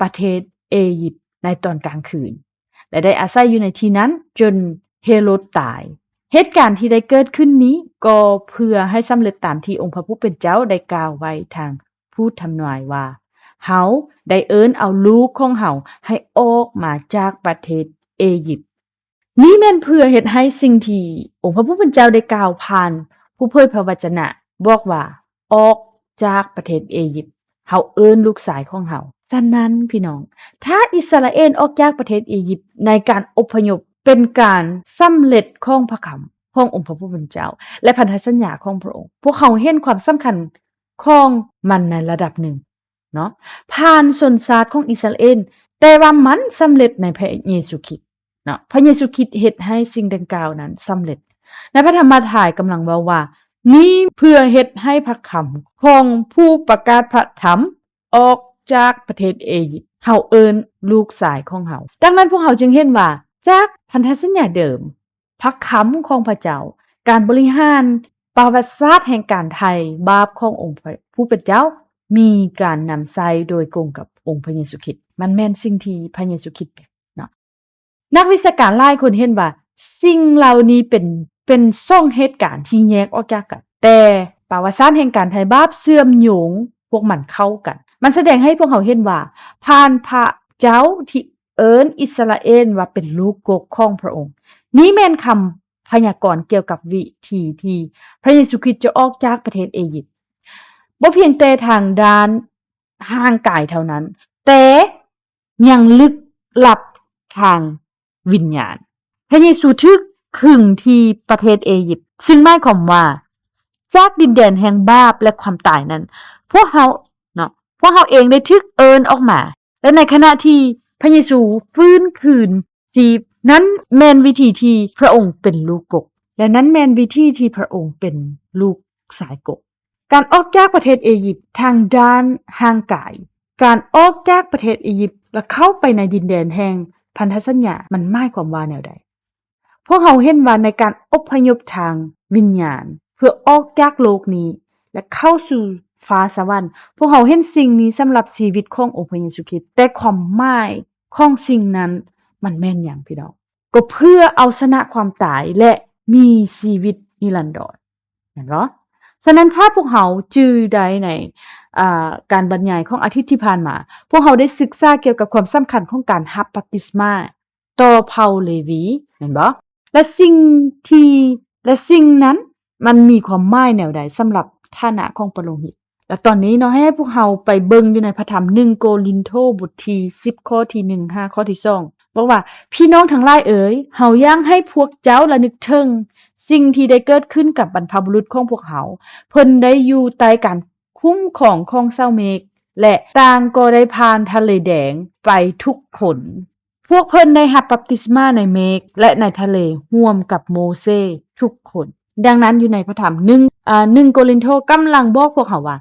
ປະເທດເອຢິບໃນຕອນກາງຄືນ ແລະ ໄດ້ອາໄສຢູ່ໃນທີ່ນັ້ນຈົນເຮໂຣດຕາຍ. ເຫດການທີ່ໄດ້ເກີດຂຶ້ນນີ້ກໍເພື່ອໃຫ້ສຳເລັດຕາມທີ່ອົງພະຜູ້ເປັນເຈົ້າໄດ້ກ່າວໄວ້ທາງ ຜູ້ທຳນາຍວ່າ, ເຮົາໄດ້ເອີ້ນເອົາລູກຂອງເຮົາໃຫ້ອອກມາຈາກປະເທດເອຢິບ. ນີ້ແມ່ນເພື່ອເຮັດໃຫ້ສິ່ງທີ່ອົງພະຜູ້ເປັນເຈົ້າໄດ້ກ່າວຜ່ານຜູ້ເຜີຍພະວະຈະນະບອກວ່າ, ອອກຈາກປະເທດເອຢິບ, ເຮົາເອີ້ນລູກຊາຍຂອງເຮົາ. ສະນັ້ນພີ່ນ້ອງ, ຖ້າອິດສະຣາເອນອອກຈາກປະເທດເອຢິບໃນການອົບພະຍົບ ເປັນການສຳເລັດຂອງພະຄຳຂອງອົງພະຜູ້ເປັນເຈົ້າ ແລະ ພັນທະສັນຍາຂອງພະອົງ. ພວກເຮົາເຫັນຄວາມສຳຄັນ ຂອງມັນໃນລະດັບໜຶ່ງເນາະ ຜ່ານຊົນຊາດຂອງອິດສະຣາເອນ, ແຕ່ວ່າມັນສຳເລັດໃນພະເຢຊູຄຣິດເນາະ. ພະເຢຊູຄຣິດເຮັດໃຫ້ສິ່ງດັ່ງກ່າວນັ້ນສຳເລັດ. ໃນພະທຳມາທາຍກຳລັງເວົ້າວ່າ, ນີ້ເພື່ອເຮັດໃຫ້ພະຄຳຂອງຜູ້ປະກາດພະທຳອອກຈາກປະເທດເອຢິບ, ເຮົາເອີ້ນລູກຊາຍຂອງເຮົາ. ດັ່ງນັ້ນພວກເຮົາຈຶ່ງເຫັນວ່າ ຈາກພັນທະສັນຍາເດີມ, ພະຄຳຂອງພະເຈົ້າ, ການບໍລິຫານປະຫວັດສາດແຫ່ງການໄຖ່ບາບຂອງອົງພະຜູ້ເປັນເຈົ້າ ມີການນຳໃຊ້ໂດຍກົງກັບອົງພະເຢຊູຄຣິດ. ມັນແມ່ນສິ່ງທີ່ພະເຢຊູຄຣິດເປັນເນາະ. ນັກວິຊາການຫຼາຍຄົນເຫັນວ່າ ສິ່ງເຫຼົ່ານີ້ເປັນ, ເປັນສອງເຫດການທີ່ແຍກອອກຈາກກັນ, ແຕ່ປະຫວັດສາດແຫ່ງການໄຖ່ບາບເຊື່ອມໂຍງພວກມັນເຂົ້າກັນ. ມັນສະແດງໃຫ້ພວກເຮົາເຫັນວ່າ ຜ່ານພະເຈົ້າທີ່ ເອີ້ນອິດສະຣາເອນວ່າເປັນລູກກົກຂອງພະອົງ. ນີ້ແມ່ນຄຳພະຍາກອນກ່ຽວກັບວິທີທີ່ພະເຢຊູຄຣິດຈະອອກຈາກປະເທດເອຢິບ, ບໍ່ພຽງແຕ່ທາງດ້ານຮ່າງກາຍເທົ່ານັ້ນ, ແຕ່ຍັງລຶກລັບທາງວິນຍານ. ພະເຢຊູຖືກຂຶງທີ່ປະເທດເອຢິບ, ຊຶ່ງໝາຍຄວາມວ່າ ຈາກດິນແດນແຫ່ງບາບ ແລະ ຄວາມຕາຍນັ້ນ, ພວກເຮົາເນາະ, ພວກເຮົາເອງໄດ້ຖືກເອີ້ນອອກມາ. ແລະ ໃນຂະນະທີ່ພະເຢຊູຟື້ນຄືນຊີບ, ນັ້ນແມ່ນວິທີທີ່ພະອົງເປັນລູກກົກ, ແລະ ນັ້ນແມ່ນວິທີທີ່ພະອົງເປັນລູກຊາຍກົກ. ການອອກຈາກປະເທດເອຢິບທາງດ້ານຮ່າງກາຍ, ການອອກຈາກປະເທດເອຢິບ ແລະ ເຂົ້າໄປໃນດິນແດນແຫ່ງພັນທະສັນຍາ, ມັນໝາຍຄວາມວ່າແນວໃດ? ພວກເຮົາເຫັນວ່າໃນການອົບພະຍົບທາງວິນຍານເພື່ອອອກຈາກໂລກນີ້ ແລະ ເຂົ້າສູ່ຟ້າສະຫວັນ, ພວກເຮົາເຫັນສິ່ງນີ້ສຳລັບຊີວິດຂອງອົງພະເຢຊູຄຣິດ. ແຕ່ຄວາມໝາຍຂອງສິ່ງນັ້ນມັນແມ່ນຫຍັງ, ພີ່ນ້ອງ? ກໍເພື່ອເອົາຊະນະຄວາມຕາຍ ແລະ ມີຊີວິດນິລັນດອນ, ແມ່ນບໍ່? ສະນັ້ນ ຖ້າພວກເຮົາຈື່ໄດ້ໃນ ອາ ການບັນຍາຍຂອງອາທິດທີ່ຜ່ານມາ, ພວກເຮົາໄດ້ສຶກສາກ່ຽວກັບຄວາມສຳຄັນຂອງການຮັບບັບຕິສມາຕໍ່ເຜົ່າເລວີ ແມ່ນບໍ່? ແລະ ສິ່ງທີ່ ແລະ ສິ່ງນັ້ນມັນມີຄວາມໝາຍແນວໃດສຳລັບຖານະຂອງປະໂລຫິດ? ແລະ ຕອນນີ້ເນາະ, ໃຫ້ ໃຫ້ພວກເຮົາໄປເບິ່ງຢູ່ໃນພະທຳໜຶ່ງໂກລິນໂທ ບົດທີສິບ ຂໍ້ທີໜຶ່ງຫາຂໍ້ທີສອງ ບອກວ່າ, ພີ່ນ້ອງທັງຫຼາຍເອີຍ, ເຮົາຢາກໃຫ້ພວກເຈົ້າລະນຶກເຖິງສິ່ງທີ່ໄດ້ເກີດຂຶ້ນກັບບັນພະບຸລຸດຂອງພວກເຮົາ. ເພິ່ນໄດ້ຢູ່ໃຕ້ການຄຸ້ມຄອງຂອງເສົາເມກ ແລະ ຕ່າງກໍໄດ້ຜ່ານທະເລແດງໄປທຸກຄົນ. ພວກເພິ່ນໄດ້ຮັບບັບຕິສມາໃນເມກ ແລະ ໃນທະເລຮ່ວມກັບໂມເຊທຸກຄົນ. ດັ່ງນັ້ນ ຢູ່ໃນພະທຳໜຶ່ງ ອາ ໜຶ່ງໂກລິນໂທກຳລັງບອກພວກເຮົາວ່າ,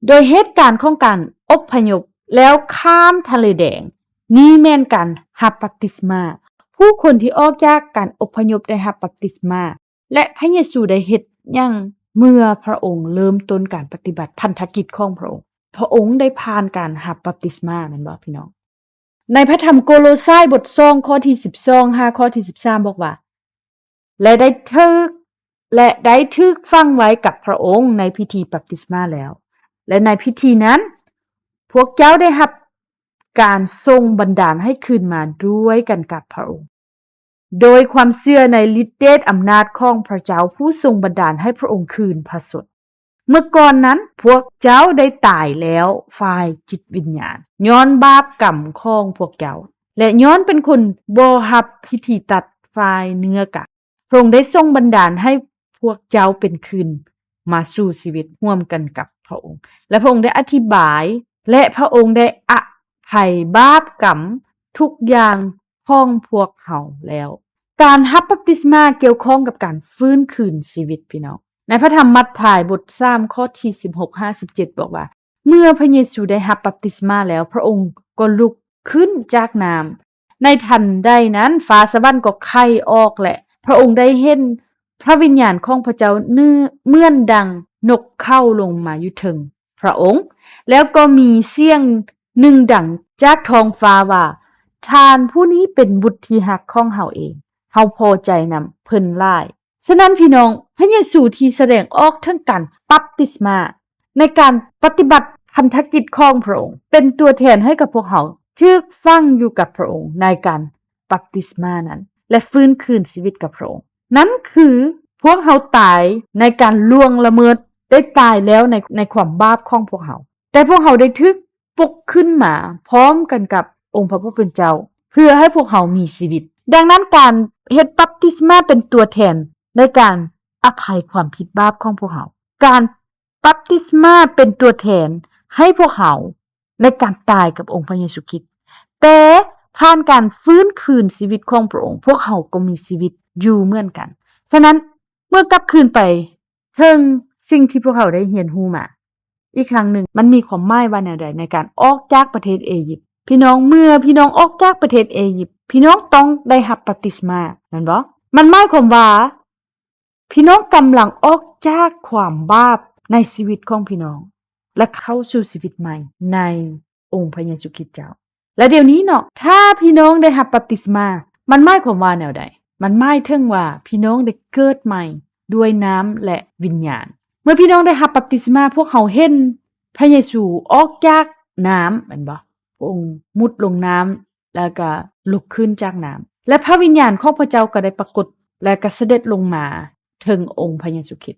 ໂດຍເຫດການຂອງການອົບພະຍົບແລ້ວຂ້າມທະເລແດງ, ນີ້ແມ່ນການຮັບບັບຕິສມາ. ຜູ້ຄົນທີ່ອອກຈາກການອົບພະຍົບໄດ້ຮັບບັບຕິສມາ. ແລະ ພະເຢຊູໄດ້ເຮັດຫຍັງເມື່ອພະອົງເລີ່ມຕົ້ນການປະຕິບັດພັນທະກິດຂອງພະອົງ? ພະອົງໄດ້ຜ່ານການຮັບບັບຕິສມາ ແມ່ນບໍ່ພີ່ນ້ອງ? ໃນພະທຳໂກໂລຊາຍບົດສອງ ຂໍ້ທີສິບສອງຫາຂໍ້ທີສິບສາມ ບອກວ່າ, ແລະ ໄດ້ຖືກ ແລະ ໄດ້ຖືກຝັງໄວ້ກັບພະອົງໃນພິທີບັບຕິສມາແລ້ວ ແລະ ໃນພິທີນັ້ນ ພວກເຈົ້າໄດ້ຮັບການສົ່ງບັນດານໃຫ້ຄືນມາດ້ວຍກັນກັບພະອົງ. ໂດຍຄວາມເຊື່ອໃນລິດເດດອຳນາດຂອງພະເຈົ້າ ຜູ້ຊົງບັນດານໃຫ້ພະອົງຄືນພະຊົນ. ເມື່ອກ່ອນນັ້ນ ພວກເຈົ້າໄດ້ຕາຍແລ້ວຝ່າຍຈິດວິນຍານ ຍ້ອນບາບກຳຂອງພວກເຈົ້າ ແລະ ຍ້ອນເປັນຄົນບໍ່ຮັບພິທີຕັດຝ່າຍເນື້ອກາຍ. ພະອົງໄດ້ສົ່ງບັນດານໃຫ້ພວກເຈົ້າເປັນຄືນມາສູ່ຊີວິດຮ່ວມກັນກັບພະອົງ ແລະ ພະອົງໄດ້ອະທິບາຍ ແລະ ພະອົງໄດ້ອະໄພບາບກຳທຸກຢ່າງຂອງພວກເຮົາແລ້ວ. ການຮັບບັບຕິສມາກ່ຽວຂ້ອງກັບການຟື້ນຄືນຊີວິດ, ພີ່ນ້ອງ. ໃນພະທຳມັດທາຍບົດສາມ ຂໍ້ທີສິບຫົກຫາສິບເຈັດ ບອກວ່າ, ເມື່ອພະເຢຊູໄດ້ຮັບບັບຕິສມາແລ້ວ, ພະອົງກໍລຸກຂຶ້ນຈາກນ້ຳ. ໃນທັນໃດນັ້ນ, ຟ້າສະຫວັນກໍໄຂອອກ ແລະ ພະອົງໄດ້ເຫັນພະວິນຍານຂອງພະເຈົ້າເໜືອ ເໝືອນດັ່ງນົກເຂົາລົງມາຢູ່ເທິງພະອົງ. ແລ້ວກໍມີສຽງໜຶ່ງດັງຈາກທ້ອງຟ້າວ່າ, ທ່ານຜູ້ນີ້ເປັນບຸດທີ່ຮັກຂອງເຮົາເອງ, ເຮົາພໍໃຈນຳເພິ່ນຫຼາຍ. ສະນັ້ນ ພີ່ນ້ອງ, ພະເຢຊູທີ່ສະແດງອອກເຖິງການບັບຕິສມາ ໃນການປະຕິບັດພັນທະກິດຂອງພະອົງ ເປັນຕົວແທນໃຫ້ກັບພວກເຮົາຖືກຝັງຢູ່ກັບພະອົງໃນການບັບຕິສມານັ້ນ ແລະ ຟື້ນຄືນຊີວິດກັບພະອົງ. ນັ້ນຄືພວກເຮົາຕາຍໃນການລ່ວງລະເມີດ, ໄດ້ຕາຍແລ້ວໃນ, ໃນຄວາມບາບຂອງພວກເຮົາ, ແຕ່ພວກເຮົາໄດ້ຖືກ ປຸກຂຶ້ນມາພ້ອມກັນກັບອົງພະຜູ້ເປັນເຈົ້າ ເພື່ອໃຫ້ພວກເຮົາມີຊີວິດ. ດັ່ງນັ້ນ ການເຮັດບັບຕິສມາເປັນຕົວແທນໃນການອະໄພຄວາມຜິດບາບຂອງພວກເຮົາ. ການບັບຕິສມາເປັນຕົວແທນໃຫ້ພວກເຮົາໃນການຕາຍກັບອົງພະເຢຊູຄຣິດ. ແຕ່ຜ່ານການຟື້ນຄືນຊີວິດຂອງພະອົງ, ພວກເຮົາກໍມີຊີວິດຢູ່ເໝືອນກັນ. ສະນັ້ນ ເມື່ອກັບຄືນໄປເຖິງສິ່ງທີ່ພວກເຮົາໄດ້ຮຽນຮູ້ມາ ອີກຄັ້ງໜຶ່ງ, ມັນມີຄວາມໝາຍວ່າແນວໃດໃນການອອກຈາກປະເທດເອຢິບ? ພີ່ນ້ອງ, ເມື່ອພີ່ນ້ອງອອກຈາກປະເທດເອຢິບ, ພີ່ນ້ອງຕ້ອງໄດ້ຮັບບັບຕິສມາ, ແມ່ນບໍ່? ມັນໝາຍຄວາມວ່າ ພີ່ນ້ອງກຳລັງອອກຈາກຄວາມບາບໃນຊີວິດຂອງພີ່ນ້ອງ ແລະ ເຂົ້າສູ່ຊີວິດໃໝ່ໃນອົງພະເຢຊູຄຣິດເຈົ້າ. ແລະ ດຽວນີ້ເນາະ, ຖ້າພີ່ນ້ອງໄດ້ຮັບບັບຕິສມາ, ມັນໝາຍຄວາມວ່າແນວໃດ? ມັນໝາຍເຖິງວ່າພີ່ນ້ອງໄດ້ເກີດໃໝ່ດ້ວຍນ້ຳ ແລະ ວິນຍານ. ເມື່ອພີ່ນ້ອງໄດ້ຮັບບັບຕິສມາ, ພວກເຮົາເຫັນພະເຢຊູອອກຈາກນ້ຳ, ແມ່ນບໍ່? ພະອົງມຸດລົງນ້ຳ ແລ້ວກໍລຸກຂຶ້ນຈາກນ້ຳ ແລະ ພະວິນຍານຂອງພະເຈົ້າກໍໄດ້ປາກົດ ແລະ ກໍສະເດັດລົງມາເຖິງອົງພະເຢຊູຄຣິດ.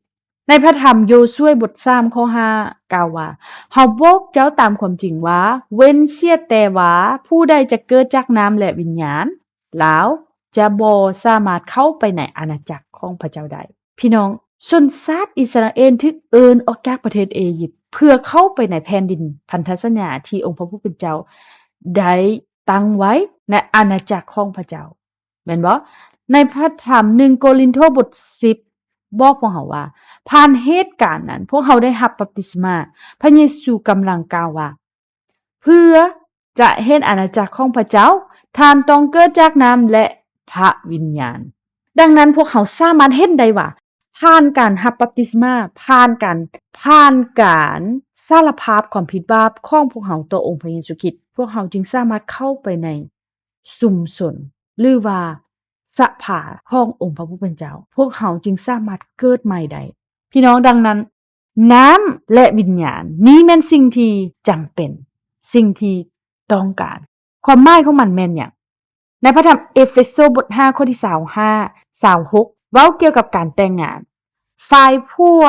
ໃນພະທຳໂຢຊວຍບົດສາມ ຂໍ້ຫ້າ ກ່າວວ່າ, ເຮົາບອກເຈົ້າຕາມຄວາມຈິງວ່າ, ເວັ້ນເສຍແຕ່ວ່າຜູ້ໃດຈະເກີດຈາກນ້ຳ ແລະ ວິນຍານ, ລາວຈະບໍ່ສາມາດເຂົ້າໄປໃນອານາຈັກຂອງພະເຈົ້າໄດ້. ພີ່ນ້ອງ, ຊົນຊາດອິດສະຣາເອນຖືກເອີ້ນອອກຈາກປະເທດເອຢິບ ເພື່ອເຂົ້າໄປໃນແຜ່ນດິນພັນທະສັນຍາທີ່ອົງພະຜູ້ເປັນເຈົ້າໄດ້ຕັ້ງໄວ້ໃນອານາຈັກຂອງພະເຈົ້າ, ແມ່ນບໍ່? ໃນພະທຳໜຶ່ງໂກລິນໂທບົດສິບ ບອກພວກເຮົາວ່າ, ຜ່ານເຫດການນັ້ນ ພວກເຮົາໄດ້ຮັບບັບຕິສມາ. ພະເຢຊູກຳລັງກ່າວວ່າ, ເພື່ອຈະເຫັນອານາຈັກຂອງພະເຈົ້າ, ທ່ານຕ້ອງເກີດຈາກນ້ຳ ແລະ ພະວິນຍານ. ດັ່ງນັ້ນ ພວກເຮົາສາມາດເຫັນໄດ້ວ່າ, ຜ່ານການຮັບບັບຕິສມາ, ຜ່ານການ, ຜ່ານການສາລະພາບຄວາມຜິດບາບຂອງພວກເຮົາຕໍ່ອົງພະເຢຊູຄຣິດ, ພວກເຮົາຈຶ່ງສາມາດເຂົ້າໄປໃນຊຸມຊົນ ຫຼືວ່າສະພາຂອງອົງພະຜູ້ເປັນເຈົ້າ. ພວກເຮົາຈຶ່ງສາມາດເກີດໃໝ່ໄດ້. ພີ່ນ້ອງ, ດັ່ງນັ້ນ, ນ້ຳ ແລະ ວິນຍານ, ນີ້ແມ່ນສິ່ງທີ່ຈຳເປັນ, ສິ່ງທີ່ຕ້ອງການ. ຄວາມໝາຍຂອງມັນແມ່ນຫຍັງ? ໃນພະທຳເອເຟໂຊບົດຫ້າ ຂໍ້ທີຊາວຫ້າ ຊາວຫົກ ເວົ້າກ່ຽວກັບການແຕ່ງງານ. ຝ່າຍຜົວ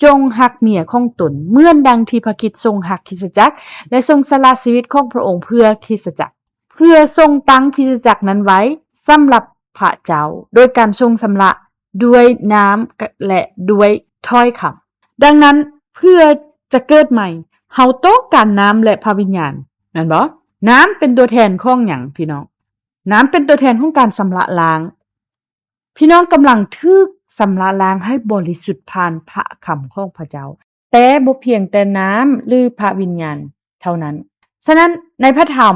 ຈົ່ງຮັກເມຍຂອງຕົນ ເໝືອນດັ່ງທີ່ພະຄຣິດຊົງຮັກຄຣິສຕະຈັກ ແລະ ຊົງສະຫຼະຊີວິດຂອງພະອົງເພື່ອຄຣິສຕະຈັກ, ເພື່ອຊົງຕັ້ງຄຣິສຕະຈັກນັ້ນໄວ້ສຳລັບພະເຈົ້າ ໂດຍການຊົງຊຳລະດ້ວຍນ້ຳ ແລະ ດ້ວຍຖ້ອຍຄຳ. ດັ່ງນັ້ນ, ເພື່ອຈະເກີດໃໝ່, ເຮົາຕ້ອງການນ້ຳ ແລະ ພະວິນຍານ, ແມ່ນບໍ່? ນ້ຳເປັນຕົວແທນຂອງຫຍັງ, ພີ່ນ້ອງ? ນ້ຳເປັນຕົວແທນຂອງການຊຳລະລ້າງ. ພີ່ນ້ອງກຳລັງຖືກຊຳລະລ້າງໃຫ້ບໍລິສຸດຜ່ານພະຄຳຂອງພະເຈົ້າ, ແຕ່ບໍ່ພຽງແຕ່ນ້ຳ ຫຼື ພະວິນຍານເທົ່ານັ້ນ. ສະນັ້ນ, ໃນພະທຳ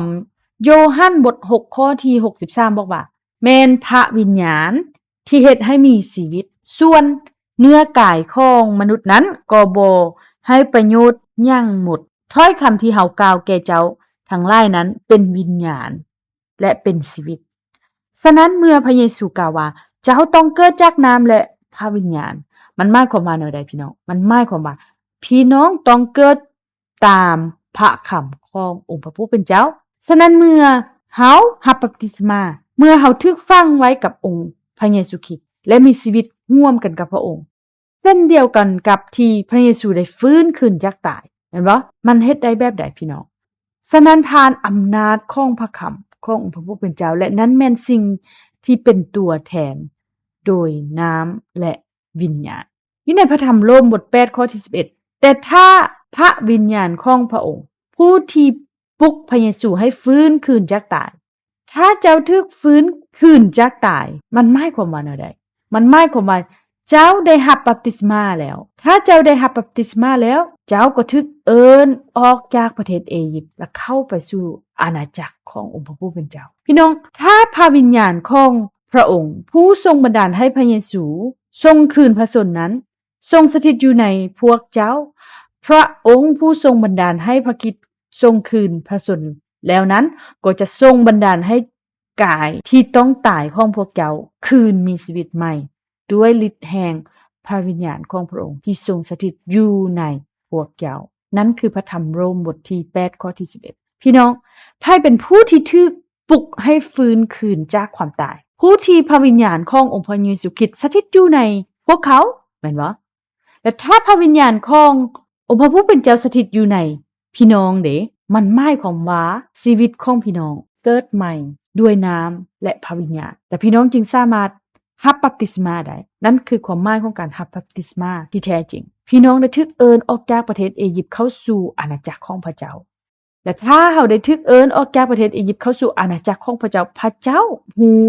ໂຍຮັນບົດຫົກ ຂໍ້ທີຫົກສິບສາມ ບອກວ່າ, ແມ່ນພະວິນຍານທີ່ເຮັດໃຫ້ມີຊີວິດ, ສ່ວນເນື້ອກາຍຂອງມະນຸດນັ້ນກໍບໍ່ໃຫ້ປະໂຫຍດຫຍັງໝົດ. ຖ້ອຍຄຳທີ່ເຮົາກ່າວແກ່ເຈົ້າທັງຫຼາຍນັ້ນເປັນວິນຍານ ແລະ ເປັນຊີວິດ. ສະນັ້ນເມື່ອພະເຢຊູກ່າວວ່າ, ເຈົ້າຕ້ອງເກີດຈາກນ້ຳ ແລະ ພະວິນຍານ, ມັນໝາຍຄວາມວ່າແນວໃດ, ພີ່ນ້ອງ? ມັນໝາຍຄວາມວ່າ ພີ່ນ້ອງຕ້ອງເກີດຕາມພະຄຳຂອງອົງພະຜູ້ເປັນເຈົ້າ. ສະນັ້ນເມື່ອເຮົາຮັບບັບຕິສມາ, ເມື່ອເຮົາຖືກຝັງໄວ້ກັບອົງພະເຢຊູຄຣິດ ແລະ ມີຊີວິດຮ່ວມກັນກັບພະອົງ, ເຊັ່ນດຽວກັນກັບທີ່ພະເຢຊູໄດ້ຟື້ນຄືນຈາກຕາຍ, ແມ່ນບໍ່? ມັນເຮັດໄດ້ແບບໃດ, ພີ່ນ້ອງ? ສະນັ້ນ, ຜ່ານອຳນາດຂອງພະຄຳຂອງອົງພະຜູ້ເປັນເຈົ້າ, ແລະ ນັ້ນແມ່ນສິ່ງທີ່ເປັນຕົວແທນໂດຍນ້ຳ ແລະ ວິນຍານ. ຢູ່ໃນພະທຳໂລມບົດແປດ ຂໍ້ທີສິບເອັດ, ແຕ່ຖ້າພະວິນຍານຂອງພະອົງ, ຜູ້ທີ່ ປຸກພະເຢຊູໃຫ້ຟື້ນຄືນຈາກຕາຍ. ຖ້າເຈົ້າຖືກຟື້ນຄືນຈາກຕາຍ, ມັນໝາຍຄວາມວ່າແນວໃດ? ມັນໝາຍຄວາມວ່າເຈົ້າໄດ້ຮັບບັບຕິສມາແລ້ວ. ຖ້າເຈົ້າໄດ້ຮັບບັບຕິສມາແລ້ວ, ເຈົ້າກໍຖືກເອີ້ນອອກຈາກປະເທດເອຢິບ ແລະ ເຂົ້າໄປສູ່ອານາຈັກຂອງອົງພະຜູ້ເປັນເຈົ້າ. ພີ່ນ້ອງ, ຖ້າພະວິນຍານຂອງພະອົງຜູ້ຊົງບັນດານໃຫ້ພະເຢຊູສົ່ງຄືນພະຊົນນັ້ນ ຊົງສະຖິດຢູ່ໃນພວກເຈົ້າ, ພະອົງຜູ້ຊົງບັນດານໃຫ້ພະຄຣິດຊົງຄືນພະຊົນແລ້ວນັ້ນ, ກໍຈະຊົງບັນດານໃຫ້ກາຍທີ່ຕ້ອງຕາຍຂອງພວກເຈົ້າຄືນມີຊີວິດໃໝ່ ດ້ວຍລິດແຫ່ງພະວິນຍານຂອງພະອົງທີ່ຊົງສະຖິດຢູ່ໃນພວກເຈົ້າ. ນັ້ນຄືພະທຳໂລມບົດທີແປດ ຂໍ້ທີສິບເອັດ. ພີ່ນ້ອງ, ໃຜເປັນຜູ້ທີ່ຖືກປຸກໃຫ້ຟື້ນຄືນຈາກຄວາມຕາຍ? ຜູ້ທີ່ພະວິນຍານຂອງອົງພະເຢຊູຄຣິດສະຖິດຢູ່ໃນພວກເຂົາ, ແມ່ນບໍ່? ແລະ ຖ້າພະວິນຍານຂອງອົງພະຜູ້ເປັນເຈົ້າສະຖິດຢູ່ໃນພີ່ນ້ອງເດ, ມັນໝາຍຄວາມວ່າຊີວິດຂອງພີ່ນ້ອງເກີດໃໝ່ດ້ວຍນ້ຳ ແລະ ພະວິນຍານ, ແລະ ພີ່ນ້ອງຈຶ່ງສາມາດຮັບບັບຕິສມາໄດ້. ນັ້ນຄືຄວາມໝາຍຂອງການຮັບບັບຕິສມາທີ່ແທ້ຈິງ. ພີ່ນ້ອງໄດ້ຖືກເອີ້ນອອກຈາກປະເທດເອຢິບເຂົ້າສູ່ອານາຈັກຂອງພະເຈົ້າ. ແລະ ຖ້າເຮົາໄດ້ຖືກເອີ້ນອອກຈາກປະເທດເອຢິບເຂົ້າສູ່ອານາຈັກຂອງພະເຈົ້າ, ພະເຈົ້າຮູ້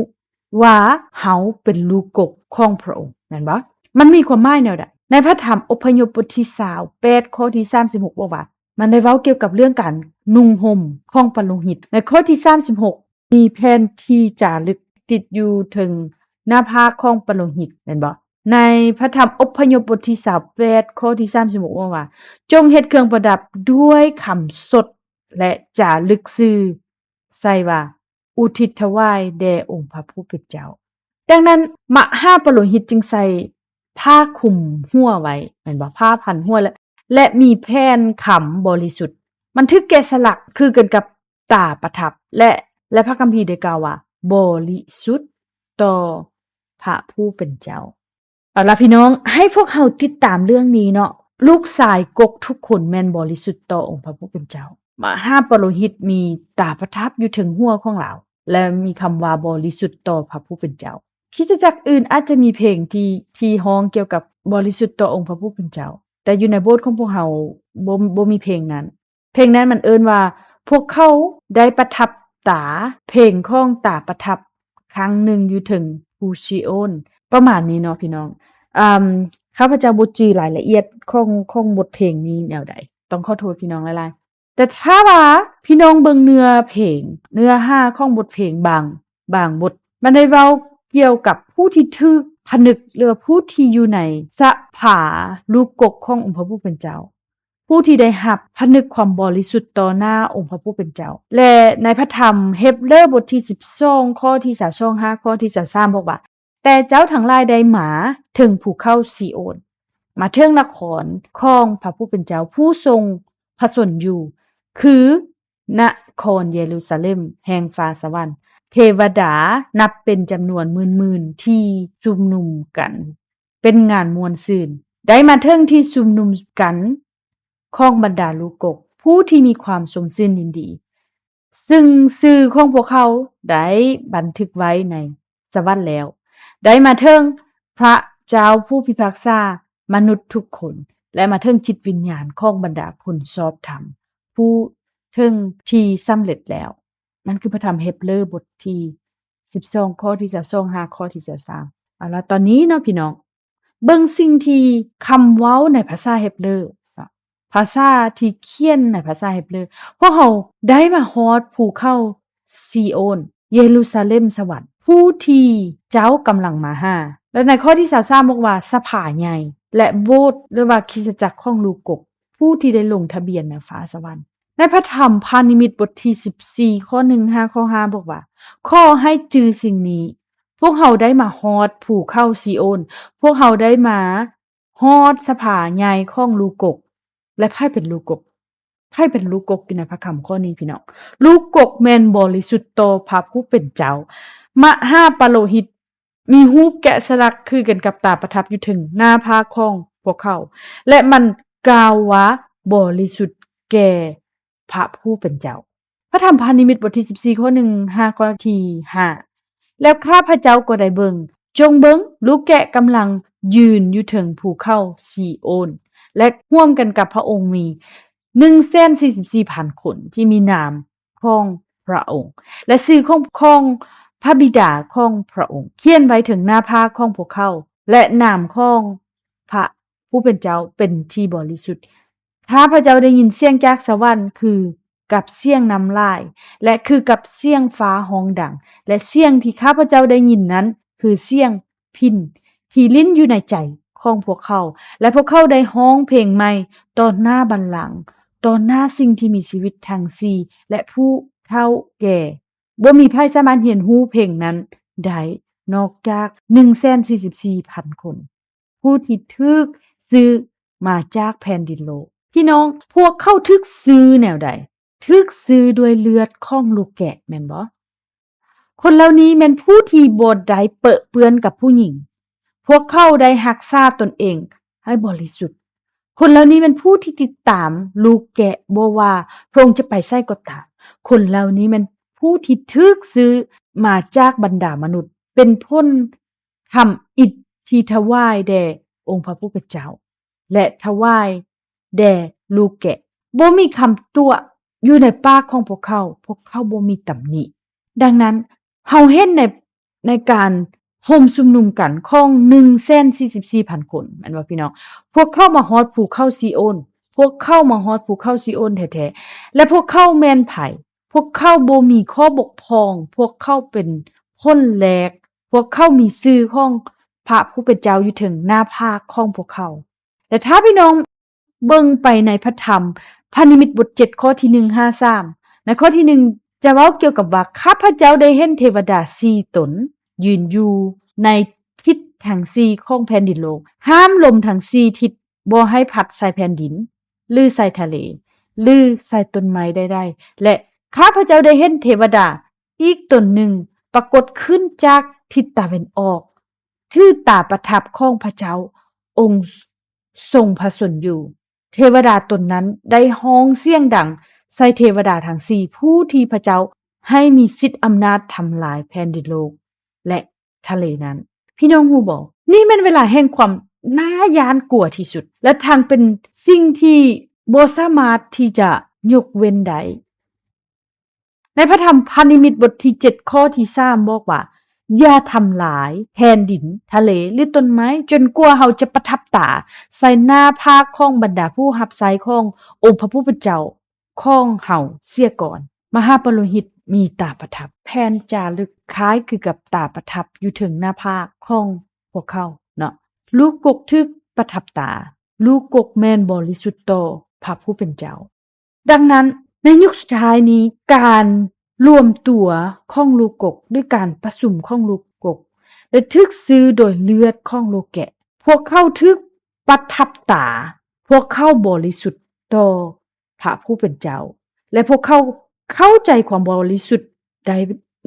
ວ່າເຮົາເປັນລູກກົກຂອງພະອົງ, ແມ່ນບໍ່? ມັນມີຄວາມໝາຍແນວໃດ? ໃນພະທຳອົບພະຍົບບົດທີຊາວແປດ ຂໍ້ທີສາມສິບຫົກ ບອກວ່າ, ມັນໄດ້ເວົ້າກ່ຽວກັບເລື່ອງການນຸ່ງຫົ່ມຂອງປະໂລຫິດ. ໃນຂໍ້ທີສາມສິບຫົກ ມີແຜ່ນທີ່ຈາລຶກຕິດຢູ່ເທິງໜ້າຜາກຂອງປະໂລຫິດ, ແມ່ນບໍ່? ໃນພະທຳອົບພະຍົບບົດທີຊາວແປດ ຂໍ້ທີສາມສິບຫົກ ເວົ້າວ່າ, ຈົ່ງເຮັດເຄື່ອງປະດັບດ້ວຍຄຳສົດ ແລະ ຈາລຶກຊື່ໃສ່ວ່າ ອຸທິດຖວາຍແດ່ອົງພະຜູ້ເປັນເຈົ້າ. ດັ່ງນັ້ນ, ມະຫາປະໂລຫິດຈຶ່ງໃສ່ຜ້າຄຸມຫົວໄວ້, ແມ່ນບໍ່? ຜ້າພັນຫົວ ແລະ ແລະ ມີແຜ່ນຄຳບໍລິສຸດ. ມັນຖືກແກະສະຫຼັກຄືກັນກັບຕາປະທັບ ແລະ ແລະ ພະຄຳພີໄດ້ກ່າວວ່າ ບໍລິສຸດຕໍ່ພະຜູ້ເປັນເຈົ້າ. ເອົາລະພີ່ນ້ອງ, ໃຫ້ພວກເຮົາຕິດຕາມເລື່ອງນີ້ເນາະ. ລູກຊາຍກົກທຸກຄົນແມ່ນບໍລິສຸດຕໍ່ອົງພະຜູ້ເປັນເຈົ້າ. ມະຫາປະໂລຫິດມີຕາປະທັບຢູ່ເທິງຫົວຂອງລາວ ແລະ ມີຄຳວ່າບໍລິສຸດຕໍ່ພະຜູ້ເປັນເຈົ້າ. ຄຣິສຕະຈັກອື່ນອາດຈະມີເພງທີ່ ທີ່ຮ້ອງກ່ຽວກັບບໍລິສຸດຕໍ່ອົງພະຜູ້ເປັນເຈົ້າ, ແຕ່ຢູ່ໃນໂບດຂອງພວກເຮົາບໍ່ ບໍ່ມີເພງນັ້ນ. ເພງນັ້ນມັນເອີ້ນວ່າ ພວກເຂົາໄດ້ປະທັບຕາ, ເພງຂອງຕາປະທັບຄັ້ງໜຶ່ງຢູ່ເທິງພູຊີໂອນ, ປະມານນີ້ເນາະພີ່ນ້ອງ. ອາ ຂ້າພະເຈົ້າບໍ່ຈື່ລາຍລະອຽດຂອງ ຂອງບົດເພງນີ້ແນວໃດ, ຕ້ອງຂໍໂທດພີ່ນ້ອງຫຼາຍໆ. ແຕ່ຖ້າວ່າພີ່ນ້ອງເບິ່ງເນື້ອເພງ, ເນື້ອຫາຂອງບົດເພງບາງ ບາງບົດ, ມັນໄດ້ເວົ້າກ່ຽວກັບຜູ້ທີ່ຖືກຜະນຶກ ຫຼືວ່າຜູ້ທີ່ຢູ່ໃນສະພາລູກກົກຂອງອົງພະຜູ້ເປັນເຈົ້າ. ຜູ້ທີ່ໄດ້ຮັບຜະນຶກຄວາມບໍລິສຸດຕໍ່ໜ້າອົງພະຜູ້ເປັນເຈົ້າ. ແລະ ໃນພະທຳເຮັບເຣີບົດທີສິບສອງ ຂໍ້ທີຊາວສອງ ຫາຂໍ້ທີຊາວສາມ ບອກວ່າ, ແຕ່ເຈົ້າທັງຫຼາຍໄດ້ມາເຖິງພູເຂົາຊີໂອນ, ມາເຖິງນະຄອນຂອງພະຜູ້ເປັນເຈົ້າຜູ້ຊົງພະຊົນຢູ່ ຄືນະຄອນເຢຣູຊາເລັມແຫ່ງຟ້າສະຫວັນ. ເທວະດານັບເປັນຈຳນວນໝື່ນໆ ທີ່ຊຸມນຸມກັນເປັນງານມ່ວນຊື່ນ ໄດ້ມາເຖິງທີ່ຊຸມນຸມກັນຂອງບັນດາລູກກົກ ຜູ້ທີ່ມີຄວາມຊົມຊື່ນຍິນດີ ຊຶ່ງຊື່ຂອງພວກເຂົາໄດ້ບັນທຶກໄວ້ໃນສະຫວັນແລ້ວ ໄດ້ມາເຖິງພະເຈົ້າຜູ້ພິພາກສາມະນຸດທຸກຄົນ ແລະ ມາເຖິງຈິດວິນຍານຂອງບັນດາຄົນຊອບທຳ ຜູ້ເຖິງທີ່ສຳເລັດແລ້ວ. ນັ້ນຄືພະທຳເຮັບເຣີບົດທີສິບສອງ ຂໍ້ທີຊາວສອງ ຫາຂໍ້ທີຊາວສາມ. ເອົາລະ ຕອນນີ້ເນາະພີ່ນ້ອງ ເບິ່ງສິ່ງທີ່ຄຳເວົ້າໃນພາສາເຮັບເຣີເນາະ ພາສາທີ່ຂຽນໃນພາສາເຮັບເຣີ ພວກເຮົາໄດ້ມາຮອດພູເຂົາຊີໂອນ ເຢຣູຊາເລັມສະຫວັນ ຜູ້ທີ່ເຈົ້າກຳລັງມາຫາ. ແລະ ໃນຂໍ້ທີຊາວສາມບອກວ່າ ສະພາໃຫຍ່ ແລະ ໂບດ ຫຼືວ່າຄຣິສຕະຈັກຂອງລູກກົກ ຜູ້ທີ່ໄດ້ລົງທະບຽນໃນຟ້າສະຫວັນ. ໃນພະທຳພານິມິດບົດທີສິບສີ່ ຂໍ້ໜຶ່ງຫາຂໍ້ຫ້າບອກວ່າ ຂໍໃຫ້ຈື່ສິ່ງນີ້ ພວກເຮົາໄດ້ມາຮອດພູເຂົາຊີໂອນ ພວກເຮົາໄດ້ມາຮອດສະພາໃຫຍ່ຂອງລູກກົກ. ແລະ ໃຜເປັນລູກກົກ? ໃຜເປັນລູກກົກຢູ່ໃນພະຄຳຂໍ້ນີ້ພີ່ນ້ອງ? ລູກກົກແມ່ນບໍລິສຸດຕໍ່ພະຜູ້ເປັນເຈົ້າ. ມະຫາປະໂລຫິດມີຮູບແກະສະຫຼັກຄືກັນກັບຕາປະທັບຢູ່ເທິງໜ້າຜາກຂອງພວກເຂົາ ແລະ ມັນກ່າວວ່າບໍລິສຸດແກ່ພະຜູ້ເປັນເຈົ້າ. ພະທຳພານິມິດບົດທີສິບສີ່ ຂໍ້ໜຶ່ງຫາຂໍ້ທີຫ້າ ແລ້ວຂ້າພະເຈົ້າກໍໄດ້ເບິ່ງ, ຈົ່ງເບິ່ງ, ລູກແກະກຳລັງຢືນຢູ່ເທິງພູເຂົາຊີໂອນ ແລະ ຮ່ວມກັນກັບພະອົງມີໜຶ່ງແສນສີ່ສິບສີ່ພັນຄົນ ທີ່ມີນາມຂອງພະອົງ ແລະ ຊື່ຂອງ, ຂອງພະບິດາຂອງພະອົງ ຂຽນໄວ້ເທິງໜ້າຜາກຂອງພວກເຂົາ ແລະ ນາມຂອງພະຜູ້ເປັນເຈົ້າເປັນທີ່ບໍລິສຸດ. ຂ້າພະເຈົ້າໄດ້ຍິນສຽງຈາກສະຫວັນຄືກັບສຽງນ້ຳຫຼາຍ ແລະ ຄືກັບສຽງຟ້າຮ້ອງດັງ ແລະ ສຽງທີ່ຂ້າພະເຈົ້າໄດ້ຍິນນັ້ນຄືສຽງພິນທີ່ຫຼິ້ນຢູ່ໃນໃຈຂອງພວກເຂົາ ແລະ ພວກເຂົາໄດ້ຮ້ອງເພງໃໝ່ຕໍ່ໜ້າບັນລັງ, ຕໍ່ໜ້າສິ່ງທີ່ມີຊີວິດທັງສີ່ ແລະ ຜູ້ເຖົ້າແກ່. ບໍ່ມີໃຜສາມາດຮຽນຮູ້ເພງນັ້ນໄດ້ ນອກຈາກໜຶ່ງແສນສີ່ສິບສີ່ພັນຄົນ ຜູ້ທີ່ຖືກຊື້ມາຈາກແຜ່ນດິນໂລກ. ພີ່ນ້ອງ, ພວກເຂົາຖືກຊື້ແນວໃດ? ຖືກຊື້ດ້ວຍເລືອດຂອງລູກແກະ ແມ່ນບໍ່? ຄົນເຫຼົ່ານີ້ແມ່ນຜູ້ທີ່ບໍ່ໄດ້ເປິເປື້ອນກັບຜູ້ຍິງ. ພວກເຂົາໄດ້ຮັກສາຕົນເອງໃຫ້ບໍລິສຸດ. ຄົນເຫຼົ່ານີ້ແມ່ນຜູ້ທີ່ຕິດຕາມລູກແກະ ບໍ່ວ່າພະອົງຈະໄປໃສກໍຕາມ. ຄົນເຫຼົ່ານີ້ແມ່ນຜູ້ທີ່ຖືກຊື້ມາຈາກບັນດາມະນຸດ ເປັນຜົນທຳອິດທີ່ຖວາຍແດ່ອົງພະຜູ້ເປັນເຈົ້າ ແລະ ຖວາຍແດ່ລູກແກະ. ບໍ່ມີຄຳຕົວະຢູ່ໃນປາກຂອງພວກເຂົາ, ພວກເຂົາບໍ່ມີຕຳໜິ. ດັ່ງນັ້ນ, ເຮົາເຫັນໃນ, ໃນການໂຮມຊຸມນຸມກັນຂອງໜຶ່ງແສນສີ່ສິບສີ່ພັນຄົນ ແມ່ນບໍ່ພີ່ນ້ອງ? ພວກເຂົາມາຮອດພູເຂົາຊີໂອນ, ພວກເຂົາມາຮອດພູເຂົາຊີໂອນແທ້ໆ ແລະ ພວກເຂົາແມ່ນໃຜ? ພວກເຂົາບໍ່ມີຂໍ້ບົກຜ່ອງ, ພວກເຂົາເປັນຜົນແລກ, ພວກເຂົາມີຊື່ຂອງພະຜູ້ເປັນເຈົ້າຢູ່ເທິງໜ້າຜາກຂອງພວກເຂົາ. ແລະ ຖ້າພີ່ນ້ອງເບິ່ງໄປໃນພະທຳພະນິມິດບົດເຈັດ ຂໍ້ທີໜຶ່ງຫາສາມ ໃນຂໍ້ທີໜຶ່ງຈະເວົ້າກ່ຽວກັບວ່າ ຂ້າພະເຈົ້າໄດ້ເຫັນເທວະດາສີ່ຕົນ ຢືນຢູ່ໃນທິດທັງສີ່ຂອງແຜ່ນດິນໂລກ, ຫ້າມລົມທັງສີ່ທິດບໍ່ໃຫ້ພັດໃສ່ແຜ່ນດິນ ຫຼື ໃສ່ທະເລ ຫຼື ໃສ່ຕົ້ນໄມ້ໃດໆ ແລະ ຂ້າພະເຈົ້າໄດ້ເຫັນເທວະດາອີກຕົນໜຶ່ງປາກົດຂຶ້ນຈາກທິດຕາເວັນອອກ ຖືຕາປະທັບຂອງພະເຈົ້າອົງຊົງພະຊົນຢູ່. ເທວະດາຕົນນັ້ນໄດ້ຮ້ອງສຽງດັງໃສ່ເທວະດາທັງສີ່ ຜູ້ທີ່ພະເຈົ້າໃຫ້ມີສິດອຳນາດທຳລາຍແຜ່ນດິນໂລກ ແລະ ທະເລນັ້ນ. ພີ່ນ້ອງຮູ້ບໍ່? ນີ້ແມ່ນເວລາແຫ່ງຄວາມໜ້າຢ້ານກົວທີ່ສຸດ ແລະ ທັງເປັນສິ່ງທີ່ບໍ່ສາມາດທີ່ຈະຍົກເວັ້ນໄດ້. ໃນພະທຳພະນິມິດບົດທີເຈັດ ຂໍ້ທີສາມ ບອກວ່າ ຢ່າທຳລາຍແຜ່ນດິນ, ທະເລ ຫຼື ຕົ້ນໄມ້ ຈົນກວ່າເຮົາຈະປະທັບຕາໃສ່ໜ້າຜາກຂອງບັນດາຜູ້ຮັບໃຊ້ຂອງອົງພະຜູ້ເປັນເຈົ້າຂອງເຮົາເສຍກ່ອນ. ມະຫາປະໂລຫິດມີຕາປະທັບ, ແຜ່ນຈາລຶກຄ້າຍຄືກັບຕາປະທັບຢູ່ເທິງໜ້າຜາກຂອງພວກເຂົາເນາະ. ລູກກົກຖືກປະທັບຕາ, ລູກກົກແມ່ນບໍລິສຸດຕໍ່ພະຜູ້ເປັນເຈົ້າ. ດັ່ງນັ້ນ, ໃນຍຸກສຸດທ້າຍນີ້, ການລວມຕົວຂອງລູກກົກ ຫຼື ການປະຊຸມຂອງລູກກົກ ໄດ້ຖືກຊື້ໂດຍເລືອດຂອງລູກແກະ. ພວກເຂົາຖືກ ປະທັບຕາ ພວກເຂົາບໍລິສຸດຕໍ່ພະຜູ້ເປັນເຈົ້າ ແລະ ພວກເຂົາເຂົ້າໃຈຄວາມບໍລິສຸດໄດ້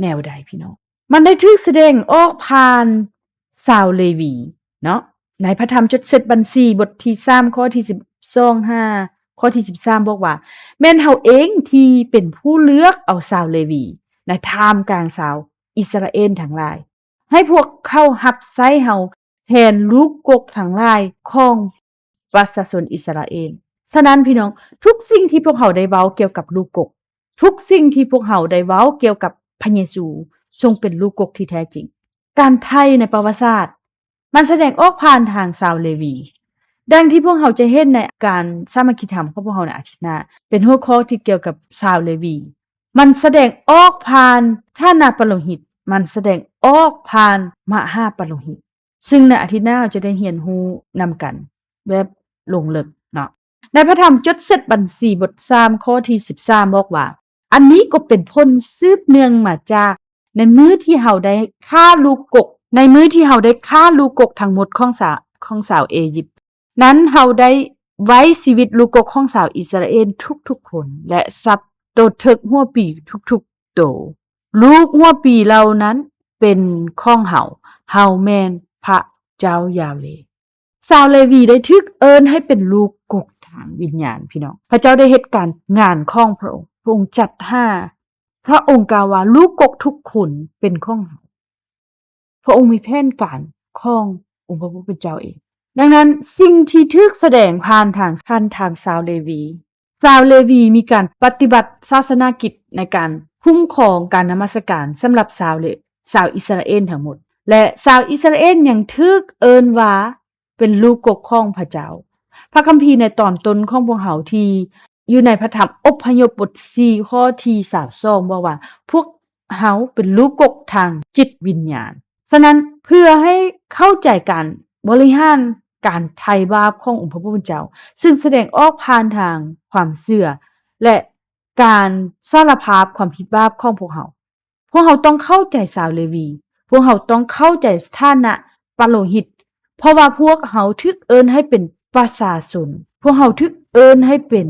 ແນວໃດ, ພີ່ນ້ອງ? ມັນໄດ້ຖືກສະແດງອອກຜ່ານຊາວເລວີເນາະ ໃນພະທຳຈົດເສັດບັນຊີ ບົດທີສາມ ຂໍ້ທີສິບສອງ ຫາຂໍ້ທີສິບສາມ ບອກວ່າ ແມ່ນເຮົາເອງທີ່ເປັນຜູ້ເລືອກເອົາຊາວເລວີ ໃນທ່າມກາງຊາວອິດສະຣາເອນທັງຫຼາຍ ໃຫ້ພວກເຂົາຮັບໃຊ້ເຮົາແທນລູກກົກທັງຫຼາຍຂອງປະຊາຊົນອິດສະຣາເອນ. ສະນັ້ນ ພີ່ນ້ອງ, ທຸກສິ່ງທີ່ພວກເຮົາໄດ້ເວົ້າກ່ຽວກັບລູກກົກ, ທຸກສິ່ງທີ່ພວກເຮົາໄດ້ເວົ້າກ່ຽວກັບພະເຢຊູ ຊົງເປັນລູກກົກທີ່ແທ້ຈິງ. ການໄຖ່ໃນປະຫວັດສາດ ມັນສະແດງອອກຜ່ານທາງຊາວເລວີ. ດັ່ງທີ່ພວກເຮົາຈະເຫັນໃນການສາມັກຄີທຳຂອງພວກເຮົາໃນອາທິດໜ້າ, ເປັນຫົວຂໍ້ທີ່ກ່ຽວກັບຊາວເລວີ. ມັນສະແດງອອກຜ່ານຖານະປະໂລຫິດ, ມັນສະແດງອອກຜ່ານມະຫາປະໂລຫິດ. ຊຶ່ງໃນອາທິດໜ້າເຮົາຈະໄດ້ຮຽນຮູ້ນຳກັນແບບລົງເລິກເນາະ. ໃນພະທຳຈົດເສັດບັນຊີ ບົດສາມ ຂໍ້ທີສິບສາມ ບອກວ່າ, ອັນນີ້ກໍເປັນຜົນສືບເນື່ອງມາຈາກ ໃນມື້ທີ່ເຮົາໄດ້ຂ້າລູກກົກ, ໃນມື້ທີ່ເຮົາໄດ້ຂ້າລູກກົກທັງໝົດຂອງຊາວ, ຂອງຊາວເອຢິບນັ້ນ, ເຮົາໄດ້ໄວ້ຊີວິດລູກກົກຂອງຊາວອິດສະຣາເອນທຸກໆຄົນ ແລະ ສັດໂຕເຖິກຫົວປີທຸກໆໂຕ. ລູກຫົວປີເຫຼົ່ານັ້ນເປັນຂອງເຮົາ, ເຮົາແມ່ນພະເຈົ້າຢາເວ. ຊາວເລວີໄດ້ຖືກເອີ້ນໃຫ້ເປັນລູກກົກທາງວິນຍານ, ພີ່ນ້ອງ. ພະເຈົ້າໄດ້ເຮັດການງານຂອງພະອົງ, ພະອົງຈັດຫາ, ພະອົງກ່າວວ່າ, ລູກກົກທຸກຄົນເປັນຂອງເຮົາ. ພະອົງມີແຜນການຂອງອົງພະຜູ້ເປັນເຈົ້າເອງ. ດັ່ງນັ້ນ, ສິ່ງທີ່ຖືກສະແດງຜ່ານທາງ, ຜ່ານທາງຊາວເລວີ, ຊາວເລວີມີການປະຕິບັດສາສະໜາກິດໃນການຄຸ້ມຄອງການນະມັດສະການສຳລັບຊາວເລ, ຊາວອິດສະຣາເອນທັງໝົດ ແລະ ຊາວອິດສະຣາເອນຍັງຖືກເອີ້ນວ່າເປັນລູກກົກຂອງພະເຈົ້າ. ພະຄຳພີໃນຕອນຕົ້ນຂອງພວກເຮົາທີ່ຢູ່ໃນພະທຳອົບພະຍົບບົດສີ່ ຂໍ້ທີຊາວສອງ ບອກວ່າ, ພວກເຮົາເປັນລູກກົກທາງຈິດວິນຍານ. ສະນັ້ນ, ເພື່ອໃຫ້ເຂົ້າໃຈການບໍລິຫານການໄຖ່ບາບຂອງອົງພະຜູ້ເປັນເຈົ້າ, ຊຶ່ງສະແດງອອກຜ່ານທາງຄວາມເຊື່ອ ແລະ ການສາລະພາບຄວາມຜິດບາບຂອງພວກເຮົາ, ພວກເຮົາຕ້ອງເຂົ້າໃຈຊາວເລວີ, ພວກເຮົາຕ້ອງເຂົ້າໃຈຖານະປະໂລຫິດ, ເພາະວ່າພວກເຮົາຖືກເອີ້ນໃຫ້ເປັນປະຊາຊົນ, ພວກເຮົາຖືກເອີ້ນໃຫ້ເປັນ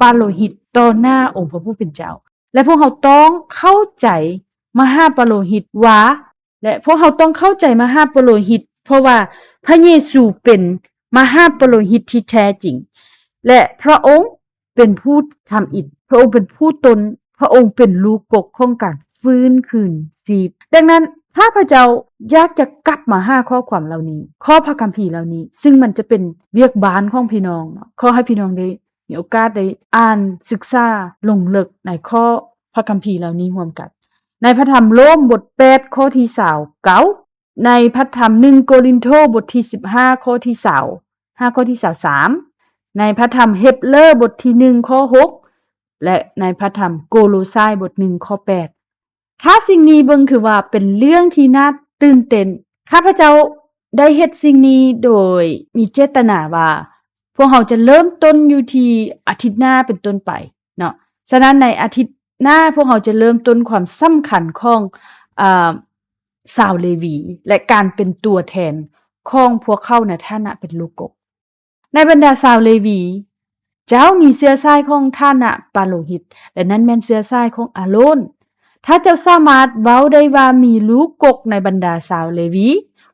ປະໂລຫິດຕໍ່ໜ້າອົງພະຜູ້ເປັນເຈົ້າ. ແລະ ພວກເຮົາຕ້ອງເຂົ້າໃຈມະຫາປະໂລຫິດວ່າ, ແລະ ພວກເຮົາຕ້ອງເຂົ້າໃຈມະຫາປະໂລຫິດ, ເພາະວ່າພະເຢຊູເປັນມະຫາປະໂລຫິດທີ່ແທ້ຈິງ ແລະ ພະອົງເປັນຜູ້ທຳອິດ, ພະອົງເປັນຜູ້ຕົ້ນ, ພະອົງເປັນລູກກົກຂອງການຟື້ນຄືນຊີບ. ດັ່ງນັ້ນ, ຖ້າພະເຈົ້າຢາກຈະກັບມາຫາຂໍ້ຄວາມເຫຼົ່ານີ້, ຂໍ້ພະຄຳພີເຫຼົ່ານີ້, ຊຶ່ງມັນຈະເປັນວຽກບ້ານຂອງພີ່ນ້ອງເນາະ, ຂໍໃຫ້ພີ່ນ້ອງໄດ້ ມີໂອກາດໄດ້ອ່ານສຶກສາລົງເລິກໃນຂໍ້ພະຄຳພີເຫຼົ່ານີ້ຮ່ວມກັນ. ໃນພະທຳໂລມບົດແປດ ຂໍ້ທີຊາວເກົ້າ, ໃນພະທຳໜຶ່ງໂກລິນໂທບົດທີສິບຫ້າ ຂໍ້ທີຊາວ ຫາຂໍ້ທີຊາວສາມ, ໃນພະທຳເຮັບເລີບົດທີໜຶ່ງ ຂໍ້ຫົກ ແລະ ໃນພະທຳໂກໂລຊາຍບົດໜຶ່ງ ຂໍ້ແປດ. ຖ້າສິ່ງນີ້ເບິ່ງຄືວ່າເປັນເລື່ອງທີ່ໜ້າຕື່ນເຕັ້ນ, ຂ້າພະເຈົ້າໄດ້ເຮັດສິ່ງນີ້ໂດຍມີເຈດຕະນາວ່າ ພວກເຮົາຈະເລີ່ມຕົ້ນຢູ່ທີ່ອາທິດໜ້າເປັນຕົ້ນໄປເນາະ. ສະນັ້ນໃນອາທິດໜ້າພວກເຮົາຈະເລີ່ມຕົ້ນຄວາມສຳຄັນຂອງ, ອາ, ຊາວເລວີ ແລະ ການເປັນຕົວແທນຂອງພວກເຂົາໃນຖານະເປັນລູກກົກ. ໃນບັນດາຊາວເລວີ, ເຈົ້າມີເຊື້ອສາຍຂອງຖານະປະໂລຫິດ ແລະ ນັ້ນແມ່ນເຊື້ອສາຍຂອງອາໂລນ. ຖ້າເຈົ້າສາມາດເວົ້າໄດ້ວ່າມີລູກກົກໃນບັນດາຊາວເລວີ,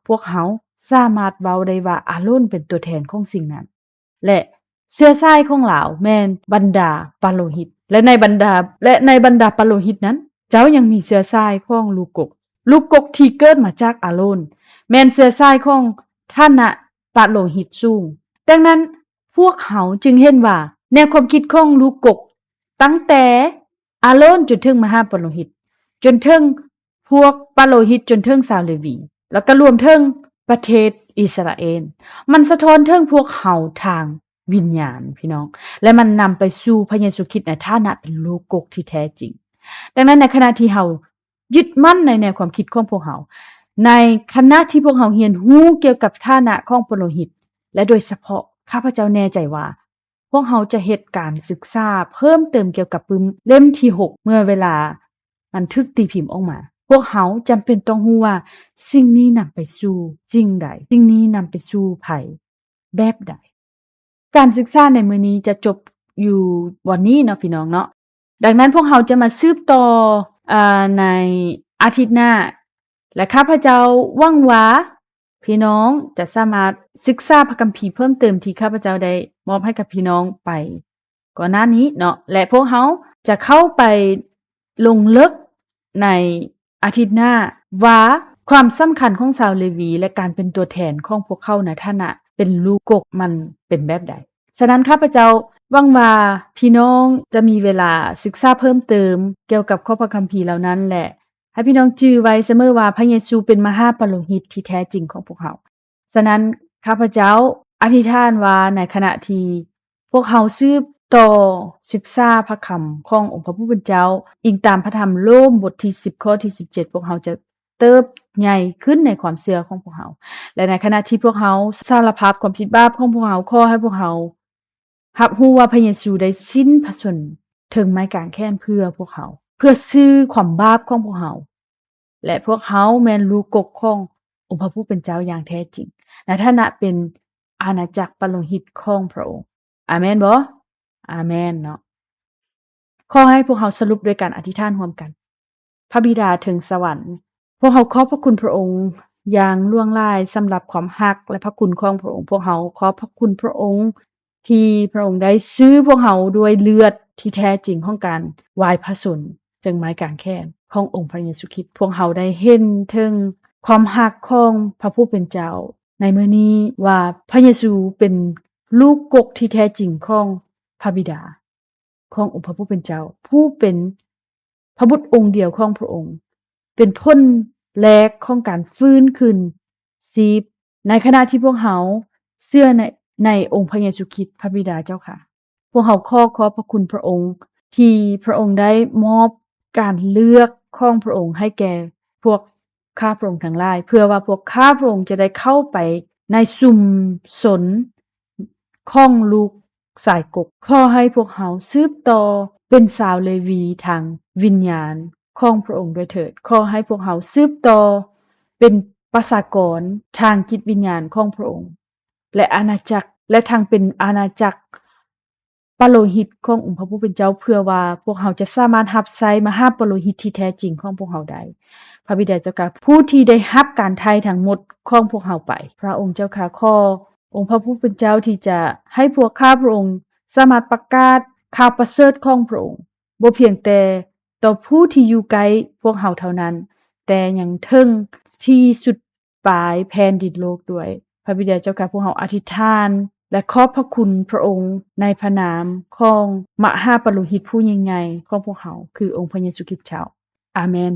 ພວກເຮົາສາມາດເວົ້າໄດ້ວ່າອາໂລນເປັນຕົວແທນຂອງສິ່ງນັ້ນ ແລະ ເຊື້ອສາຍຂອງລາວແມ່ນບັນດາປະໂລຫິດ ແລະ ໃນບັນດາ, ແລະ ໃນບັນດາປະໂລຫິດນັ້ນ, ເຈົ້າຍັງມີເຊື້ອສາຍຂອງລູກກົກ, ລູກກົກທີ່ເກີດມາຈາກອາໂລນ ແມ່ນເຊື້ອສາຍຂອງຖານະ ປະໂລຫິດສູງ. ດັ່ງນັ້ນ, ພວກເຮົາຈຶ່ງເຫັນວ່າແນວຄວາມຄິດຂອງລູກກົກ, ຕັ້ງແຕ່ອາໂລນຈົນເຖິງມະຫາປະໂລຫິດ, ຈົນເຖິງພວກປະໂລຫິດ, ຈົນເຖິງຊາວເລວີ, ແລ້ວກໍລວມເຖິງປະເທດອິດສະຣາເອນ, ມັນສະທ້ອນເຖິງພວກເຮົາທາງວິນຍານ, ພີ່ນ້ອງ, ແລະ ມັນນຳໄປສູ່ພະເຢຊູຄຣິດໃນຖານະເປັນລູກກົກທີ່ແທ້ຈິງ. ດັ່ງນັ້ນ, ໃນຂະນະທີ່ເຮົາ ຍຶດໝັ້ນໃນແນວຄວາມຄິດຂອງພວກເຮົາ, ໃນຂະນະທີ່ພວກເຮົາຮຽນຮູ້ກ່ຽວກັບຖານະຂອງປະໂລຫິດ ແລະ ໂດຍສະເພາະ ຂ້າພະເຈົ້າແນ່ໃຈວ່າ ພວກເຮົາຈະເຮັດການສຶກສາເພີ່ມເຕີມກ່ຽວກັບປຶ້ມເຫຼັ້ມທີຫົກ ເມື່ອເວລາມັນຖືກຕີພິມອອກມາ. ພວກເຮົາຈຳເປັນຕ້ອງຮູ້ວ່າສິ່ງນີ້ນຳໄປສູ່ສິ່ງໃດ, ສິ່ງນີ້ນຳໄປສູ່ໃຜ. ແບບໃດ? ການສຶກສາໃນມື້ນີ້ຈະຈົບຢູ່ບ່ອນນີ້ເນາະ ພີ່ນ້ອງເນາະ. ດັ່ງນັ້ນພວກເຮົາຈະມາສືບຕໍ່ ເອີ ໃນອາທິດໜ້າ ແລະ ຂ້າພະເຈົ້າຫວັງວ່າພີ່ນ້ອງຈະສາມາດສຶກສາພະຄຳພີເພີ່ມເຕີມທີ່ຂ້າພະເຈົ້າໄດ້ມອບໃຫ້ກັບພີ່ນ້ອງໄປກ່ອນໜ້ານີ້ເນາະ ແລະ ພວກເຮົາຈະເຂົ້າໄປລົງເລິກໃນອາທິດໜ້າວ່າ ຄວາມສຳຄັນຂອງຊາວເລວີ ແລະ ການເປັນຕົວແທນຂອງພວກເຂົາໃນຖານະເປັນລູກກົກມັນເປັນແບບໃດ. ສະນັ້ນ ຂ້າພະເຈົ້າຫວັງວ່າພີ່ນ້ອງຈະມີເວລາສຶກສາເພີ່ມເຕີມກ່ຽວກັບຂໍ້ພະຄຳພີເຫຼົ່ານັ້ນ ແລະ ໃຫ້ພີ່ນ້ອງຈື່ໄວ້ສະເໝີວ່າ ພະເຢຊູເປັນມະຫາປະໂລຫິດທີ່ແທ້ຈິງຂອງພວກເຮົາ. ສະນັ້ນ ຂ້າພະເຈົ້າອະທິຖານວ່າ ໃນຂະນະທີ່ພວກເຮົາສືບຕໍ່ສຶກສາພະຄຳຂອງອົງພະຜູ້ເປັນເຈົ້າ ອີງຕາມພະທຳໂລມບົດທີສິບ ຂໍ້ທີສິບເຈັດ ພວກເຮົາຈະ ເຕີບໃຫຍ່ຂຶ້ນໃນຄວາມເຊື່ອຂອງພວກເຮົາ ແລະ ໃນຂະນະທີ່ພວກເຮົາສາລະພາບຄວາມຜິດບາບຂອງພວກເຮົາ, ຂໍໃຫ້ພວກເຮົາຮັບຮູ້ວ່າພະເຢຊູໄດ້ສິ້ນພະຊົນເທິງໄມ້ກາງແຂນເພື່ອພວກເຮົາ, ເພື່ອຊື້ຄວາມບາບຂອງພວກເຮົາ ແລະ ພວກເຮົາແມ່ນລູກກົກຂອງອົງພະຜູ້ເປັນເຈົ້າຢ່າງແທ້ຈິງ ໃນຖານະເປັນອານາຈັກປະໂລຫິດຂອງພະອົງ. ອາເມນບໍ່? ອາເມນເນາະ. ຂໍໃຫ້ພວກເຮົາສະຫຼຸບດ້ວຍການອະທິຖານຮ່ວມກັນ. ພະບິດາເທິງສະຫວັນ, ພວກເຮົາຂອບພະຄຸນພະອົງຢ່າງຫຼວງຫຼາຍສຳລັບຄວາມຮັກ ແລະ ພະຄຸນຂອງພະອົງ. ພວກເຮົາຂອບພະຄຸນພະອົງທີ່ພະອົງໄດ້ຊື້ພວກເຮົາດ້ວຍເລືອດທີ່ແທ້ຈິງຂອງການວາຍພະຊົນເທິງໄມ້ກາງແຂນຂອງອົງພະເຢຊູຄຣິດ. ພວກເຮົາໄດ້ເຫັນເຖິງຄວາມຮັກຂອງພະຜູ້ເປັນເຈົ້າໃນມື້ນີ້ວ່າ ພະເຢຊູເປັນລູກກົກທີ່ແທ້ຈິງຂອງພະບິດາ ຂອງອົງພະຜູ້ເປັນເຈົ້າ ຜູ້ເປັນພະບຸດອົງດຽວຂອງພະອົງ ເປັນຜົນແລກຂອງການຟື້ນຄືນຊີບ ໃນຂະນະທີ່ພວກເຮົາເຊື່ອໃນ ໃນອົງພະເຢຊູຄຣິດພະບິດາເຈົ້າຂ້າ. ພວກເຮົາຂໍຂອບພະຄຸນພະອົງ ທີ່ພະອົງໄດ້ມອບການເລືອກຂອງພະອົງໃຫ້ແກ່ພວກຂ້າພະອົງທັງຫຼາຍ ເພື່ອວ່າພວກຂ້າພະອົງຈະໄດ້ເຂົ້າໄປໃນຊຸມຊົນຂອງລູກ ສາຍກົກ. ຂໍໃຫ້ພວກເຮົາສືບຕໍ່ເປັນຊາວເລວີທາງວິນຍານຂອງພະອົງດ້ວຍເຖີດ. ຂໍໃຫ້ພວກເຮົາສືບຕໍ່ເປັນປະຊາກອນທາງຈິດວິນຍານຂອງພະອົງ ແລະ ອານາຈັກ ແລະ ທັງເປັນອານາຈັກປະໂລຫິດຂອງອົງພະຜູ້ເປັນເຈົ້າ ເພື່ອວ່າພວກເຮົາຈະສາມາດຮັບໃຊ້ມະຫາປະໂລຫິດທີ່ແທ້ຈິງຂອງພວກເຮົາໄດ້. ພະບິດາເຈົ້າຂ້າ, ຜູ້ທີ່ໄດ້ຮັບການໄຖ່ທັງໝົດຂອງພວກເຮົາໄປ. ພະອົງເຈົ້າຂ້າ, ຂໍ ອົງພະຜູ້ເປັນເຈົ້າທີ່ຈະໃຫ້ພວກຂ້າພະອົງສາມາດປະກາດຂ່າວປະເສີດຂອງພະອົງ ບໍ່ພຽງແຕ່ຕໍ່ຜູ້ທີ່ຢູ່ໃກ້ພວກເຮົາເທົ່ານັ້ນ, ແຕ່ຍັງເຖິງທີ່ສຸດປາຍແຜ່ນດິນໂລກດ້ວຍ. ພະບິດາເຈົ້າຂ້າ, ພວກເຮົາອະທິດຖານ ແລະ ຂອບພະຄຸນພະອົງໃນພະນາມຂອງມະຫາປະໂລຫິດຜູ້ຍິ່ງໃຫຍ່ຂອງພວກເຮົາ ຄືອົງພະເຢຊູຄຣິດເຈົ້າ. ອາເມນ.